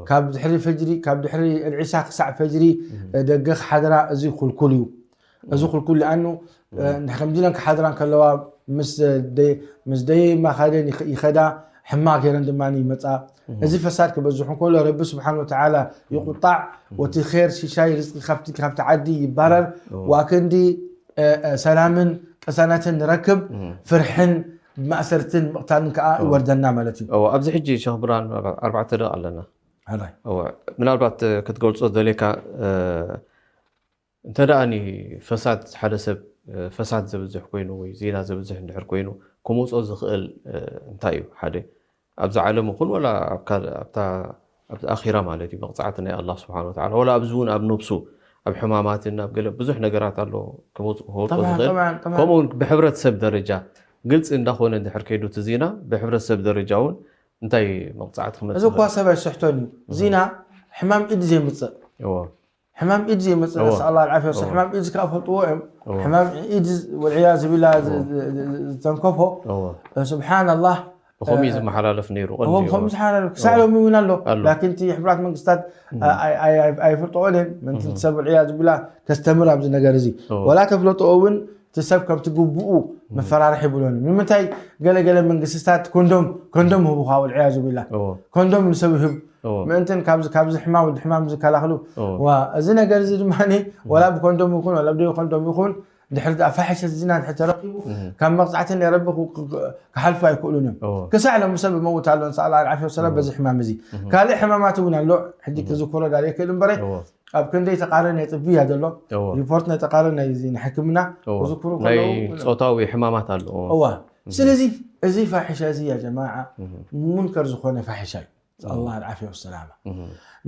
ካብ ድሕሪ ፈጅሪ፣ ካብ ድሕሪ ዕልዒሳ ክሳዕ ፈጅሪ ደገ ክሓድራ፣ እዚ ኩልኩል እዩ። እዚ ኩልኩል፣ ለኣኑ ከምዚ ኢለን ክሓድራ ከለዋ ምስ ደይ ማኻደን ይኸዳ፣ ሕማቕ ገይረን ድማ ይመፃ። እዚ ፈሳድ ክበዝሑ ከሎ ረቢ ስብሓን ወተዓላ ይቁጣዕ። ወቲ ር ሽሻይ ርዝቂ ካብቲ ዓዲ ይባረር። ዋክንዲ ሰላምን ቅሳነትን ንረክብ፣ ፍርሕን ማእሰርትን ምቕታልን ከዓ ይወርደና ማለት እዩ። ኣብዚ ሕጂ ሸኽ ብርሃን ኣርባዕተ ደቂ ኣለና። ምናልባት ክትገልፆ ደሌካ እንተ ደኣ ፈሳድ ሓደ ሰብ ፈሳድ ዘብዝሕ ኮይኑ ወይ ዜና ዘብዝሕ እንድሕር ኮይኑ ክመፆ ዝኽእል እንታይ እዩ? ሓደ ኣብዚ ዓለም ይኹን ወላ ኣብታ ኣብዚ ኣኺራ ማለት እዩ መቕፃዕቲ ናይ ኣላህ ስብሓን ወተዓላ ወላ ኣብዚ እውን ኣብ ነብሱ ኣብ ሕማማትን ኣብ ገለ ብዙሕ ነገራት ኣሎ ክመፁ ክወፆ ዝኽእል። ከምኡውን ብሕብረተሰብ ደረጃ ግልፂ እንዳኾነ እንድሕር ከይዱ እቲ ዜና ብሕብረተሰብ ደረጃ እውን እንታይ መቕፃዕቲ ክመፅእ እዚ እኳ ሰብ ኣይስሕቶን እዩ። ዚና ሕማም ኢድ ዘየምፅእ ሕማም ኢድ ዘየመፅእ ነስኣላ ዓፊያ ወሰ ሕማም ኢድ ከዓ ፈልጥዎ እዮም። ሕማም ኢድ ወልዕያዝ ቢላ ዝተንከፎ ስብሓናላህ ብኸምኡ እዩ ዝመሓላለፍ ነይሩ። ቀንዲ ከምኡ ዝሓላለፍ ክሳዕ ሎሚ እውን ኣሎ። ኣሎ። ላኪን እቲ ሕቡራት መንግስታት ኣይፈልጥኦን እየን። ምእንቲ ሰብ ወልዕያዝ ቢላ ተስተምር ኣብዚ ነገር እዚ እዎ። ወላ ተፍለጥኦ እውን እቲ ሰብ ከምቲ ግቡኡ መፈራርሒ ይብሎን እዩ። ንምንታይ ገለገለ መንግስታት ኮንዶም ኮንዶም ህቡኻ ወልዕያዙ ቢላ እዎ። ኮንዶም ንሰብ ይህብ እዎ። ምእንትን ካብዚ ካብዚ ሕማም ወዲ ሕማም ዝከላኸሉ እዎ። ዋ እዚ ነገር እዚ ድማ ወላ ብኮንዶም ይኹን ወላ ብደይ ኮንዶም ይኹን ድሕሪ ዳኣ ፋሒሸ ዝና ድሕሪ ተረኪቡ እህ። ካብ መቕፃዕቲ ናይ ረቢ ክሓልፉ ኣይክእሉን እዮም። እዎ። ክሳዕ ሎም ሰብ መውት ኣሎ ንስኣላ ዓፊ ወሰላ እዎ። በዚ ሕማም እዚ እህ። ካልእ ሕማማት እውን ኣሎ። ሕጂ እህ። ክዝክሮ ዳር የክእል እምበረ እዎ። ኣብ ክንደይ ተቃረን የጥብያ ዘሎ እዎ። ሪፖርት ናይ ተቃረን ናይ እዚ ንሕክምና እዎ። ክዝክሩ ናይ ከለዉ ጾታዊ ሕማማት ኣሎ እዎ። እዋ እህ። ስለዚ እዚ ፋሒሻ እዚ ያ ጀማዓ እህ። ሙንከር ዝኾነ ፋሒሻ እዩ። እህ። ኣላህ ዓፊያ ወሰላማ እህ።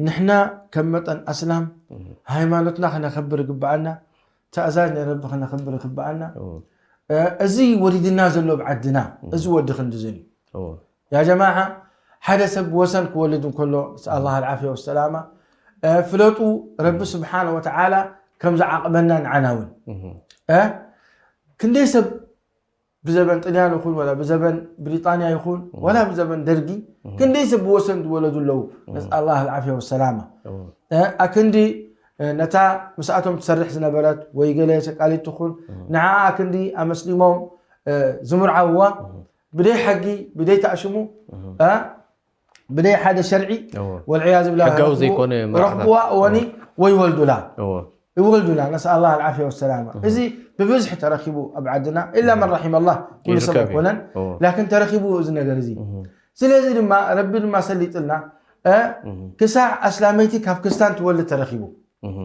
ንሕና ከም መጠን ኣስላም እህ። ሃይማኖትና ክነኸብር ይግብኣና። ትእዛዝ ናይ ረቢ ክነኽብር ይግብኣና። እዎ። እ፣ እዚ ወሪድና ዘሎ ኣብ ዓድና እዎ። እዚ ወዲ ክንድዝን እዩ። እዎ። ያ ጀማዓ ሓደ ሰብ ወሰን ክወልድ እንከሎ ነስኣል ኣላህ ዓልዓፍያ ወሰላማ እ፣ ፍለጡ ረቢ ስብሓነ ወተዓላ ከም ዝዓቕበና ንዓና እውን እህ። እ፣ ክንደይ ሰብ ብዘበን ጥልያን ይኹን ወላ ብዘበን ብሪጣንያ ይኹን እህ። ወላ ብዘበን ደርጊ እህ። ክንደይ ሰብ ብወሰን ዝወለዱ ኣለዉ እህ። ነስኣል ኣላህ ዓልዓፍያ ወሰላማ እዎ። እ፣ ኣክንዲ እ፣ ነታ ምስኣቶም ትሰርሕ ዝነበረት ወይ ገለ ሸቃሊት ትኹን እህ። ንዓኣ ኣክንዲ ኣመስሊሞም እ፣ ዝምርዓውዋ እህ። ብደይ ሓጊ ብደይ ተኣሽሙ እህ። እ፣ ብደይ ሓደ ሸርዒ እዎ። ወልዕያዝ ብላ ሕጋዊ ረኽቡ- ዘይኮነ መርዓታት። ረኽብዋ እወኒ እዎ። ወይ ወልዱላ እዎ። ይወልዱላ ነስኣል ኣላህ ዓልዓፍያ ወሰላማ እህ። እዚ ብብዝሒ ተረኪቡ ኣብ ዓድና ኢላ መን ራሒም ኣላህ ኩሉ ሰብ ይርከብ እዩ። ኣይኮነን እዎ። ላኪን ተረኪቡ እዚ ነገር እዚ እህ። ስለዚ ድማ ረቢ ድማ ሰሊጥልና እ፣ እህ። ክሳዕ ኣስላመይቲ ካብ ክስታን ትወልድ ተረኪቡ እህ።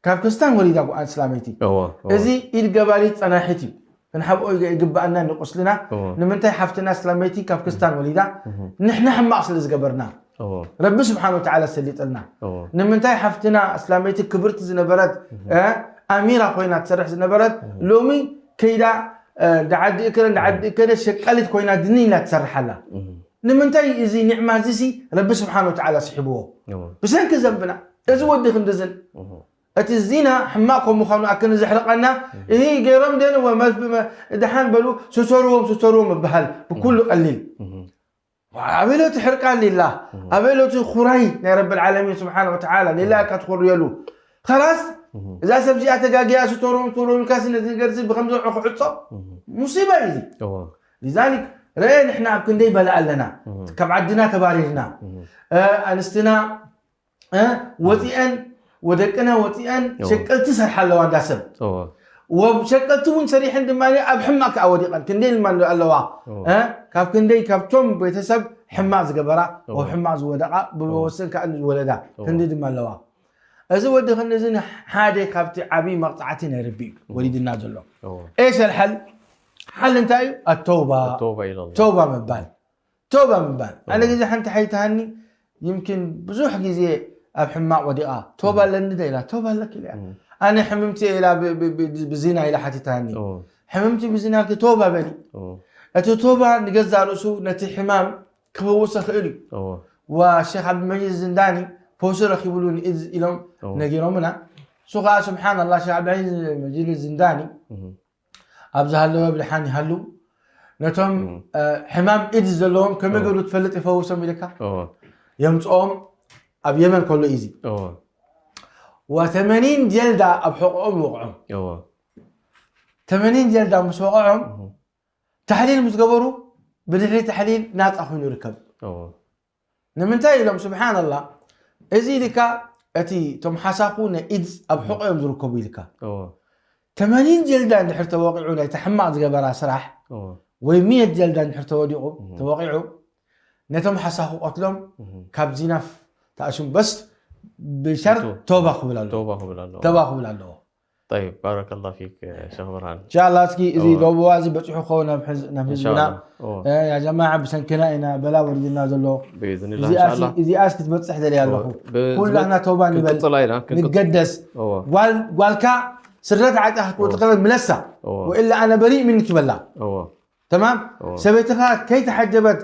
ካብ ክስታን ወሊዳ ጓል ኣስላመይቲ እዎ፣ እዎ። እዚ ኢድ ገባሪት ፀናሒት እዩ ክንሓብኦ ይገ- ይግብኣና ንቁስልና እዎ። ንምንታይ ሓፍትና ኣስላመይቲ ካብ ክስታን ወሊዳ እህ። ንሕና ሕማቕ ስለ ዝገበርና እዎ፣ ረቢ ስብሓን ወተዓላ ሰሊጥልና እዎ። ንምንታይ ሓፍትና ኣስላመይቲ ክብርቲ ዝነበረት እህ። እ፣ ኣሚራ ኮይና ትሰርሕ ዝነበረት እህ። ሎሚ ከይዳ እ፣ ዳዓዲ እከለ ዳዓዲ እከለ ሸቃሊት ኮይና ድኒ ኢላ ትሰርሕ ኣላ እህ። ንምንታይ እዚ ኒዕማ እዚ ሲ ረቢ ስብሓን ወተዓላ ስሒብዎ እዎ። ብሰንኪ ዘንብና እዚ ወዲ ክንድዝን እህ። እቲ ዚና ሕማቕ ከም ምዃኑ ኣክን ዘሕርቐና እህ። እሂ ገይሮም ደን ወ- መ- መ- ደሓን በሉ ስተርዎም ስተርዎም ይበሃል ብኩሉ እህ። ቀሊል እህ። ኣበይ ሎቲ ሕርቃን ሊላ እህ። ኣበይ ሎቲ ኩራይ ናይ ረቢ ልዓለሚን ስብሓን ወተዓላ ሊላ እህ። እካ ትኾርየሉ ከላስ እህ። እዛ ሰብ እዚኣ ተጋጊያ ስተርዎም ስተርዎም ኢልካሲ ነዚ ነገር እዚ ብከምዚ ክዕፆ እህ። ሙሲባ እዩ እዚ እዎ። ሊዛሊክ ረአ ንሕና ኣብ ክንደይ በላ ኣለና እህ። ካብ ዓድና ተባሪርና እህ። እ፣ ኣንስትና እ፣ ወፂአን ወደቅና ወፂአን እዎ። ሸቀልቲ ሰርሓ ኣለዋ እንዳ ሰብ እዎ። ወብ ሸቀልቲ እውን ሰሪሐን ድማ ኣብ ሕማቅ ከዓ ወዲቀን ክንደይ ድማ ኣለዋ እዎ። እ፣ ካብ ክንደይ ካብቶም ቤተሰብ ሕማቅ ዝገበራ እዎ። ወብ ሕማቅ ዝወደቃ እዎ። ብወሰን ከዓ ዝወለዳ እዎ። ክንዲ ድማ ኣለዋ እዚ ወዲ ክንዲ እዚ ሓደ ካብቲ ዓብይ መቅፃዕቲ ናይ ረቢ እዩ እዎ። ወሊድና ዘሎ እዎ። ኤሽ ኣልሓል ሓል እንታይ እዩ ኣተውባ التوبة إلى الله ተውባ ምባል ተውባ ምባል ኣነ እዎ። ግዜ ሓንቲ ሓይትሃኒ ይምኪን ብዙሕ ግዜ ኣብ ሕማቕ ወዲቓ፣ "ቶባ ኣለኒ ዶ?" ኢላ፣ "ቶባ ኣለኪ?" ኢላ። ኣነ ሕምምቲ እየ ኢላ ብ-፣ ብ-፣ ብ-፣ ብዚና ኢላ ሓቲታኒ። ሕምምቲ ብዚና ኢልኪ ቶባ በሊ። እቲ ቶባ ንገዛእ ርእሱ ነቲ ሕማም ክፈውስ ይኽእል እዩ። ወሼኽ ዓብዱልመጂድ ዝንዳኒ ፈውሲ ረኺብሉ ንኢድ ኢሎም ነጊሮምና። እሱ ኸዓ ስብሓንላህ፣ ሼኽ ዓብዱልመጂድ ዝንዳኒ ኣብ ዝሃለወ ብድሓን ይሃሉ። ነቶም ሕማም ኢድ ዘለዎም ከመይ ገይሩ ትፈልጥ ይፈውሶም ኢልካ የምፅኦም። ኣብ የመን ከሎ እዩ እዚ ወተመኒን ጀልዳ ኣብ ሕቆኦም ይወቕዖም። ተመኒን ጀልዳ ምስ ወቕዖም ታሕሊል ምስ ገበሩ ብድሕሪ ታሕሊል ናፃ ኮይኑ ይርከብ። ንምንታይ ኢሎም ስብሓንላህ፣ እዚ ኢልካ እቲ እቶም ሓሳኹ ናይ ኢድስ ኣብ ሕቆ እዮም ዝርከቡ ኢልካ። ተመኒን ጀልዳ እንድሕር ተወቂዑ ናይቲ ሕማቕ ዝገበራ ስራሕ ወይ ሚየት ጀልዳ እንድሕር ተወዲቑ ተወቂዑ ነቶም ሓሳኹ ቀትሎም ካብ ዚናፍ ተኣሽም በስ ብሸርጥ ቶባ ክብል ኣለዎ። ቶባ ክብል ኣለዎ። طيب بارك الله فيك شيخ برهان إن شاء الله እስኪ እዚ ዶብዋ እዚ በፂሑ ክኸውን ናብ ህዝብና። ያ ጀማዓ ብሰንክና ኢና በላ ወሪድና ዘሎ። እዚኣስ ክትበፅሕ ደልያ ኣለኹ። ኩላህና ተውባ ንበል፣ ንገደስ። ጓልካ ስረ ተዓጢኻ ክትወፅእ ከላ ምለሳ። ወኢላ ኣነ በሪእ ምኒ ክበላ። ተማም። ሰበይትኻ ከይተሓጀበት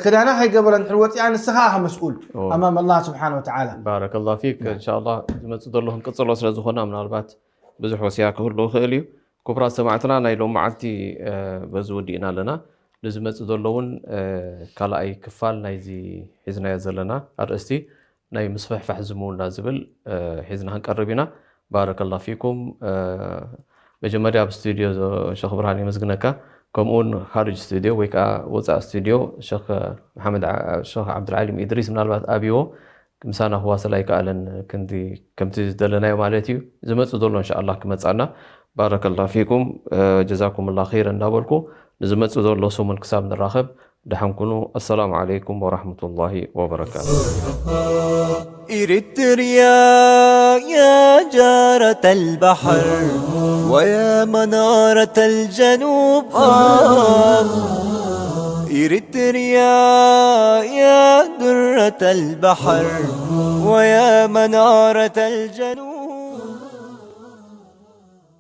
ክዳና ከይገበረ እንድሕር ወፂኣ ንስኻ ኢኻ መስኡል ኣማም ኣላህ ስብሓን ወተዓላ። ባረከላሁ ፊክ። እንሻላ ዝመፅእ ዘሎ ክንቅፅሎ ስለዝኾና ምናልባት ብዙሕ ወሲያ ክህሉ ይኽእል እዩ። ክቡራት ሰማዕትና ናይ ሎም መዓልቲ በዚ ወዲእና ኣለና። ንዝመፅእ ዘሎ እውን ካልኣይ ክፋል ናይዚ ሒዝናዮ ዘለና ኣርእስቲ ናይ ምስፍሕፋሕ ዝምውና ዝብል ሒዝና ክንቀርብ ኢና። ባረከላ ፊኩም። መጀመርያ ኣብ ስቱድዮ ሸኽ ብርሃን የመስግነካ። ከምኡውን ካርጅ ስቱድዮ ወይ ከዓ ወፃእ ስቱድዮ ሸኽ መሓመድ ሸኽ ዓብድልዓሊም ኢድሪስ ምናልባት ኣብዎ ምሳና ክዋሰል ኣይከኣለን። ክንዲ ከምቲ ዝደለናዮ ማለት እዩ። ዝመፅእ ዘሎ እንሻኣላ ክመፃና። ባረከላ ፊኩም ጀዛኩም ላ ኸይረ እንዳበልኩ ንዝመፅእ ዘሎ ሰሙን ክሳብ ንራኸብ ደሓን ኩኑ። ኣሰላሙ ዓለይኩም ወራሕመቱላሂ ወበረካቱ። إريتريا يا جارة البحر ويا منارة الجنوب آه إريتريا يا درة البحر ويا منارة الجنوب